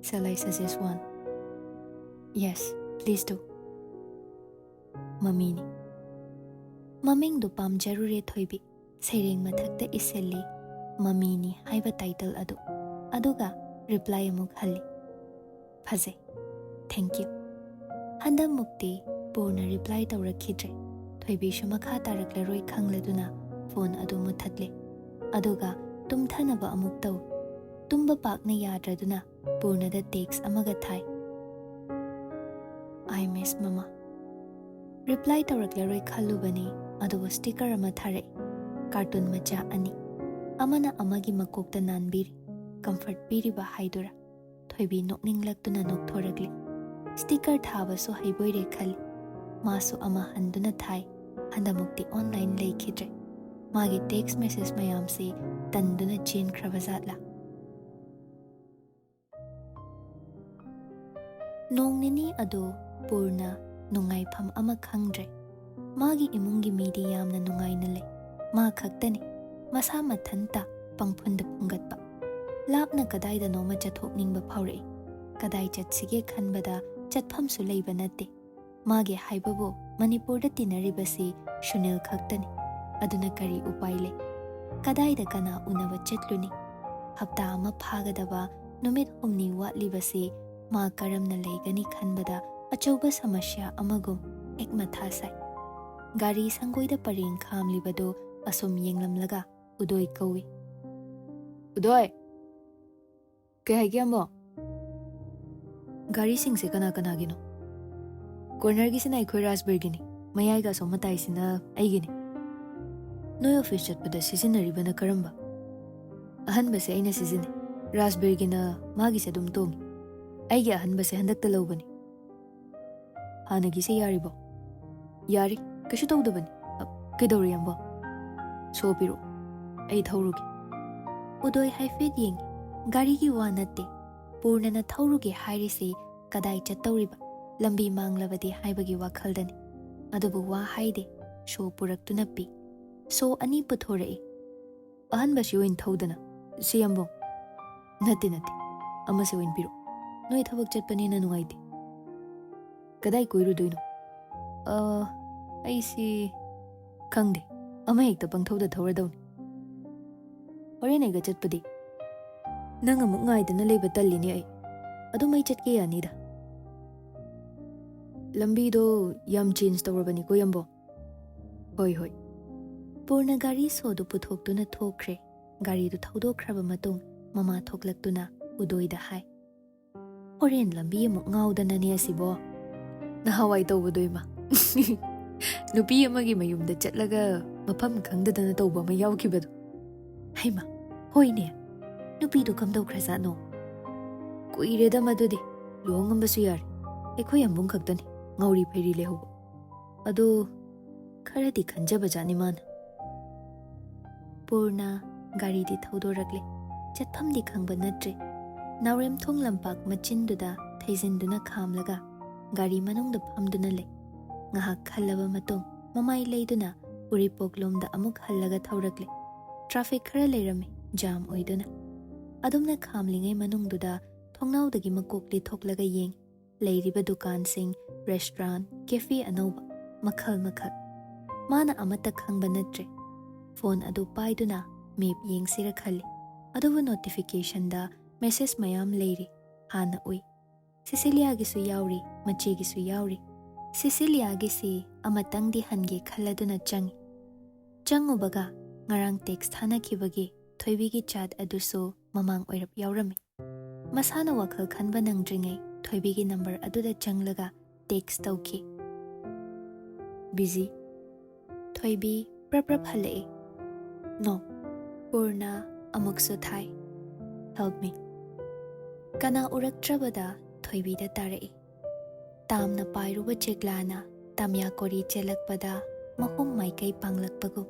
Shall I suggest one?" "Yes, please do." "ꯃꯃꯤꯅꯤ꯫" ꯃꯃꯤꯡꯗꯨ ꯄꯥꯝꯖꯔꯨꯔꯦ ꯊꯣꯏꯕꯤ꯫ ꯁꯩꯔꯦꯡ ꯃꯊꯛꯇ ꯏꯁꯤꯜꯂꯤ "ꯃꯃꯤꯅꯤ" ꯍꯥꯏꯕ ꯇꯥꯏꯇꯜ ꯑꯗꯨ꯫ ꯑꯗꯨꯒ ꯔꯤꯄ꯭ꯂꯥꯏ ꯑꯃꯨꯛ ꯍꯜꯂꯤ, "ꯐꯖꯩ, thank you꯫" ꯍꯟꯗꯛꯃꯨꯛꯇꯤ ꯄꯨꯔꯅ ꯔꯤꯄ꯭ꯂꯥꯏ ꯇꯧꯔꯛꯈꯤꯗ꯭ꯔꯦ꯫ ꯊꯣꯏꯕꯤꯁꯨ ꯃꯈꯥ ꯇꯥꯔꯛꯂꯔꯣꯏ ꯈꯪꯂꯗꯨꯅ ꯐꯣꯟ ꯑꯗꯨ ꯃꯨꯠꯊꯠꯂꯦ꯫ ꯑꯗꯨꯒ ꯇꯨꯝꯊꯅꯕ ꯑꯃꯨꯛ ꯇꯧꯏ꯫ ꯇꯨꯝꯕ ꯄꯥꯛꯅ ꯌꯥꯗ꯭ꯔꯗꯨꯅ ꯄꯨꯔꯅꯗ ꯇꯦꯛꯁ ꯑꯃꯒ ꯊꯥꯏ, "I miss ꯃꯃꯥ꯫" ꯔꯤꯄ꯭ꯂꯥꯏ ꯇꯧꯔꯛꯂꯔꯣꯏ ꯈꯜꯂꯨꯕꯅꯤ, ꯑꯗꯨꯕꯨ ꯁ꯭ꯇꯤꯀꯔ ꯑꯃ ꯊꯥꯔꯛꯏ꯫ ꯀꯥꯔꯇꯨꯟ ꯃꯆꯥ ꯑꯅꯤ, ꯑꯃꯅ ꯑꯃꯒꯤ ꯃꯀꯣꯛꯇ ꯅꯥꯟꯕꯤꯔꯤ, ꯀꯝꯐꯔꯠ ꯄꯤꯔꯤꯕ ꯍꯥꯏꯗꯨꯔꯥ꯫ ꯊꯣꯏꯕꯤ ꯅꯣꯛꯅꯤꯡꯂꯛꯇꯨꯅ ꯅꯣꯛꯊꯣꯔꯛꯂꯤ꯫ ꯁ꯭ꯇꯤꯀꯔ ꯊꯥꯕꯁꯨ ꯍꯩꯕꯣꯏꯔꯦ ꯈꯜꯂꯤ꯫ ꯃꯥꯁꯨ ꯑꯃ ꯍꯟꯗꯨꯅ ꯊꯥꯏ, ꯍꯟꯗꯃꯨꯛꯇꯤ ꯑꯣꯟꯂꯥꯏꯟ ꯂꯩꯈꯤꯗ꯭ꯔꯦ꯫ ꯃꯥꯒꯤ ꯇꯦꯛꯁ ꯃꯦꯁꯦꯖ ꯃꯌꯥꯝꯁꯤ ꯇꯟꯗꯨꯅ ꯆꯦꯟꯈ꯭ꯔꯕ ꯖꯥꯠꯂꯥ? ꯅꯣꯡ ꯅꯤꯅꯤ ꯑꯗꯨ ꯄꯨꯔꯅ ꯅꯨꯡꯉꯥꯏꯐꯝ ꯑꯃ ꯈꯪꯗ꯭ꯔꯦ꯫ ꯃꯥꯒꯤ ꯏꯃꯨꯡꯒꯤ ꯃꯤꯗꯤ ꯌꯥꯝꯅ ꯅꯨꯡꯉꯥꯏꯅ ꯂꯩ꯫ ꯃꯥ ꯈꯛꯇꯅꯤ ꯃꯁꯥ ꯃꯊꯟꯇ ꯄꯪꯐꯨꯟꯗ ꯐꯨꯡꯒꯠꯄ꯫ ꯂꯥꯞꯅ ꯀꯗꯥꯏꯗꯅꯣꯃ ꯆꯠꯊꯣꯛꯅꯤꯡꯕ ꯐꯥꯎꯔꯛꯏ꯫ ꯀꯗꯥꯏ ꯆꯠꯁꯤꯒꯦ ꯈꯟꯕꯗ ꯆꯠꯐꯝꯁꯨ ꯂꯩꯕ ꯅꯠꯇꯦ꯫ ꯃꯥꯒꯤ ꯍꯥꯏꯕꯕꯨ ꯃꯅꯤꯄꯨꯔꯗ ꯇꯤꯟꯅꯔꯤꯕꯁꯤ ꯁꯨꯅꯤꯜ ꯈꯛꯇꯅꯤ꯫ ꯑꯗꯨꯅ ꯀꯔꯤ ꯎꯄꯥꯏ ꯂꯩ? ꯀꯗꯥꯏꯗ ꯀꯅꯥ ꯎꯅꯕ ꯆꯠꯂꯨꯅꯤ? ꯍꯞꯇꯥ ꯑꯃ ꯐꯥꯒꯗꯕ ꯅꯨꯃꯤꯠ ꯍꯨꯝꯅꯤ ꯋꯥꯠꯂꯤꯕꯁꯤ ꯃꯥ ꯀꯔꯝꯅ ꯂꯩꯒꯅꯤ ꯈꯟꯕꯗ ꯑꯆꯧꯕ ꯁꯃꯁ꯭ꯌꯥ ꯑꯃꯒꯨꯝ ꯍꯦꯛ ꯃꯊꯥ ꯁꯥꯏ꯫ ꯒꯥꯔꯤ ꯁꯪꯒꯣꯏꯗ ꯄꯔꯦꯡ ꯈꯥꯝꯂꯤꯕꯗꯨ ꯑꯁꯨꯝ ꯌꯦꯡꯂꯝꯂꯒ ꯎꯗꯣꯏ ꯀꯧꯏ, "ꯎꯗꯣꯏ!" "ꯀꯩ ꯍꯥꯏꯒꯦ, ꯑꯝꯕꯣ?" "ꯒꯥꯔꯤꯁꯤꯡꯁꯦ ꯀꯅꯥ ꯀꯅꯥꯒꯤꯅꯣ?" "ꯀꯣꯔꯅꯔꯒꯤꯁꯤꯅ ꯑꯩꯈꯣꯏ ꯔꯥꯖꯕꯤꯔꯒꯤꯅꯤ, ꯃꯌꯥꯏꯒ ꯑꯁꯣꯝ ꯃꯇꯥꯏꯁꯤꯅ ꯑꯩꯒꯤꯅꯤ꯫" "ꯅꯣꯏ ꯑꯣꯐꯤꯁ ꯆꯠꯄꯗ ꯁꯤꯖꯤꯟꯅꯔꯤꯕꯅ ꯀꯔꯝꯕ?" "ꯑꯍꯟꯕꯁꯦ ꯑꯩꯅ ꯁꯤꯖꯤꯟꯅꯩ, ꯔꯥꯖꯕꯤꯔꯒꯤꯅ ꯃꯥꯒꯤꯁꯦ ꯑꯗꯨꯝ ꯇꯣꯡꯉꯤ꯫ ꯑꯩꯒꯤ ꯑꯍꯟꯕꯁꯦ ꯍꯟꯗꯛꯇ ꯂꯧꯕꯅꯤ꯫" "ꯍꯥꯟꯅꯒꯤꯁꯦ ꯌꯥꯔꯤꯕꯣ?" "ꯌꯥꯔꯤ, ꯀꯩꯁꯨ ꯇꯧꯗꯕꯅꯤ꯫ ꯑ, ꯀꯩꯗꯧꯔꯦ, ꯑꯝꯕꯣ?" "ꯁꯣ ꯄꯤꯔꯛꯑꯣ, ꯑꯩ ꯊꯧꯔꯨꯒꯦ꯫" ꯎꯗꯣꯏ ꯍꯥꯏꯐꯦꯠ ꯌꯦꯡꯉꯤ꯫ ꯒꯥꯔꯤꯒꯤ ꯋꯥ ꯅꯠꯇꯦ, ꯄꯨꯔꯅꯅ ꯊꯧꯔꯨꯒꯦ ꯍꯥꯏꯔꯤꯁꯤ ꯀꯗꯥꯏ ꯆꯠꯇꯧꯔꯤꯕ? ꯂꯝꯕꯤ ꯃꯥꯡꯂꯕꯗꯤ ꯍꯥꯏꯕꯒꯤ ꯋꯥꯈꯜꯗꯅꯤ꯫ ꯑꯗꯨꯕꯨ ꯋꯥ ꯍꯥꯏꯗꯦ, ꯁꯣ ꯄꯨꯔꯛꯇꯨꯅ ꯄꯤ꯫ ꯁꯣ ꯑꯅꯤ ꯄꯨꯊꯣꯔꯛꯏ꯫ ꯑꯍꯟꯕꯁꯤ ꯑꯣꯏꯅ ꯊꯧꯗꯅ, "ꯁꯤ ꯌꯥꯝꯕꯨꯡ?" "ꯅꯠꯇꯦ, ꯅꯠꯇꯦ, ꯑꯃꯁꯤ ꯑꯣꯏꯅ ꯄꯤꯔꯛꯑꯣ꯫ ꯅꯣꯏ ꯊꯕꯛ ꯆꯠꯄꯅꯤꯅ ꯅꯨꯡꯉꯥꯏꯇꯦ꯫" "ꯀꯗꯥꯏ ꯀꯣꯏꯔꯨꯗꯣꯏꯅꯣ?" "ꯑ, ꯑꯩꯁꯤ ꯈꯪꯗꯦ, ꯑꯃ ꯍꯦꯛꯇ ꯄꯪꯊꯧꯗ ꯊꯧꯔꯗꯧꯅꯤ꯫ ꯍꯣꯔꯦꯟ ꯑꯩꯒ ꯆꯠꯄꯗꯤ?" "ꯅꯪ ꯑꯃꯨꯛ ꯉꯥꯏꯗꯅ ꯂꯩꯕ ꯇꯜꯂꯤꯅꯦ ꯑꯩ꯫ ꯑꯗꯨꯝ ꯑꯩ ꯆꯠꯀꯦ ꯌꯥꯅꯤꯗ꯫" "ꯂꯝꯕꯤꯗꯣ ꯌꯥꯝ ꯆꯦꯟꯖ ꯇꯧꯔꯕꯅꯤꯀꯣ, ꯌꯥꯝꯕꯨꯡ?" "ꯍꯣꯏ, ꯍꯣꯏ꯫" ꯄꯨꯔꯅ ꯒꯥꯔꯤ ꯁꯣꯗꯨ ꯄꯨꯊꯣꯛꯇꯨꯅ ꯊꯣꯛꯈ꯭ꯔꯦ꯫ ꯒꯥꯔꯤꯗꯨ ꯊꯧꯗꯣꯛꯈ꯭ꯔꯕ ꯃꯇꯨꯡ ꯃꯃꯥ ꯊꯣꯛꯂꯛꯇꯨꯅ ꯎꯗꯣꯏꯗ ꯍꯥꯏ, "ꯍꯣꯔꯦꯟ ꯂꯝꯕꯤ ꯑꯃꯨꯛ ꯉꯥꯎꯗꯅꯅꯦ ꯑꯁꯤꯕꯣ꯫ ꯅꯍꯥꯟꯋꯥꯏ ꯇꯧꯕꯗꯣ ꯏꯃꯥ꯫ ꯅꯨꯄꯤ ꯑꯃꯒꯤ ꯃꯌꯨꯝꯗ ꯆꯠꯂꯒ ꯃꯐꯝ ꯈꯪꯗꯗꯅ ꯇꯧꯕ ꯑꯃ ꯌꯥꯎꯈꯤꯕꯗꯣ꯫" "ꯍꯩꯃꯥ, ꯍꯣꯏꯅꯦ꯫ ꯅꯨꯄꯤꯗꯨ ꯀꯝꯗꯧꯈ꯭ꯔꯖꯥꯠꯅꯣ?" "ꯀꯨꯏꯔꯦꯗ ꯃꯗꯨꯗꯤ꯫ ꯂꯨꯍꯣꯡꯉꯝꯕꯁꯨ ꯌꯥꯔꯦ꯫ ꯑꯩꯈꯣꯏ ꯌꯥꯝꯕꯨꯡ ꯈꯛꯇꯅꯤ ꯉꯥꯎꯔꯤ ꯐꯩꯔꯤ ꯂꯩꯍꯧꯕ꯫ ꯑꯗꯣ ꯈꯔꯗꯤ ꯈꯟꯖꯕꯖꯥꯠꯅꯤ ꯃꯥꯅ꯫" ꯄꯨꯔꯅ ꯒꯥꯔꯤꯗꯤ ꯊꯧꯗꯣꯔꯛꯂꯦ꯫ ꯆꯠꯐꯝꯗꯤ ꯈꯪꯕ ꯅꯠꯇ꯭ꯔꯦ꯫ ꯅꯥꯎꯔꯦꯝꯊꯣꯡ ꯂꯝꯄꯥꯛ ꯃꯆꯤꯟꯗꯨꯗ ꯊꯩꯖꯤꯟꯗꯨꯅ ꯈꯥꯝꯂꯒ ꯒꯥꯔꯤ ꯃꯅꯨꯡꯗ ꯐꯝꯗꯨꯅ ꯂꯩ꯫ ꯉꯥꯏꯍꯥꯛ ꯈꯜꯂꯕ ꯃꯇꯨꯡ ꯃꯃꯥꯏ ꯂꯩꯗꯨꯅ ꯎꯔꯤꯄꯣꯛꯂꯣꯝꯗ ꯑꯃꯨꯛ ꯍꯜꯂꯒ ꯊꯧꯔꯛꯂꯦ꯫ ꯇ꯭ꯔꯥꯐꯤꯛ ꯈꯔ ꯂꯩꯔꯝꯃꯤ, ꯖꯥꯝ ꯑꯣꯏꯗꯨꯅ꯫ ꯑꯗꯨꯝꯅ ꯈꯥꯝꯂꯤꯉꯩ ꯃꯅꯨꯡꯗꯨꯗ ꯊꯣꯡꯅꯥꯎꯗꯒꯤ ꯃꯀꯣꯛ ꯂꯤꯊꯣꯛꯂꯒ ꯌꯦꯡ, ꯂꯩꯔꯤꯕ ꯗꯨꯀꯥꯟꯁꯤꯡ, ꯔꯦꯁꯇꯨꯔꯥꯟ, ꯀꯦꯐꯦ ꯑꯅꯧꯕ ꯃꯈꯜ ꯃꯈꯜ꯫ ꯃꯥꯅ ꯑꯃꯠꯇ ꯈꯪꯕ ꯅꯠꯇ꯭ꯔꯦ꯫ ꯐꯣꯟ ꯑꯗꯨ ꯄꯥꯏꯗꯨꯅ ꯃꯦꯞ ꯌꯦꯡꯁꯤꯔ ꯈꯜꯂꯤ꯫ ꯑꯗꯨꯕꯨ ꯅꯣꯇꯤꯐꯤꯀꯦꯁꯟꯗ ꯃꯦꯁꯦꯖ ꯃꯌꯥꯝ ꯂꯩꯔꯤ꯫ ꯍꯥꯟꯅ ꯎꯏ꯫ ꯁꯤꯁꯤꯂꯤꯌꯥꯒꯤꯁꯨ ꯌꯥꯎꯔꯤ, ꯃꯆꯦꯒꯤꯁꯨ ꯌꯥꯎꯔꯤ꯫ ꯁꯤꯁꯤꯂꯤꯌꯥꯒꯤꯁꯤ ꯑꯃꯇꯪꯗꯤ ꯍꯟꯒꯦ ꯈꯜꯂꯗꯨꯅ ꯆꯪꯉꯤ꯫ ꯆꯪꯉꯨꯕꯒ ꯉꯔꯥꯡ ꯇꯦꯛꯁ ꯊꯥꯅꯈꯤꯕꯒꯤ ꯊꯣꯏꯕꯤꯒꯤ ꯆꯥꯠ ꯑꯗꯨꯁꯨ ꯃꯃꯥꯡ ꯑꯣꯏꯔꯞ ꯌꯥꯎꯔꯝꯃꯤ꯫ ꯃꯁꯥꯅ ꯋꯥꯈꯜ ꯈꯟꯕ ꯅꯪꯗ꯭ꯔꯤꯉꯩ ꯊꯣꯏꯕꯤꯒꯤ ꯅꯝꯕꯔ ꯑꯗꯨꯗ ꯆꯪꯂꯒ ꯇꯦꯛꯁ ꯇꯧꯈꯤ꯫ "ꯕꯤꯖꯤ꯫" ꯊꯣꯏꯕꯤ ꯄ꯭ꯔꯞ ꯄ꯭ꯔꯞ ꯍꯜꯂꯛꯏ꯫ "ꯅꯣ꯫" ꯄꯨꯔꯅ ꯑꯃꯨꯛꯁꯨ ꯊꯥꯏ, "Help me꯫" ꯀꯅꯥ ꯎꯔꯛꯇ꯭ꯔꯕꯗ ꯊꯣꯏꯕꯤꯗ ꯇꯥꯔꯛꯏ꯫ ꯇꯥꯝꯅ ꯄꯥꯏꯔꯨꯕ ꯆꯦꯛꯂꯥꯅ ꯇꯥꯃꯤꯌꯥ ꯀꯣꯔꯤ ꯆꯦꯜꯂꯛꯄꯗ ꯃꯍꯨꯝ ꯃꯥꯏꯀꯩ ꯄꯥꯡꯂꯛꯄꯒꯨꯝ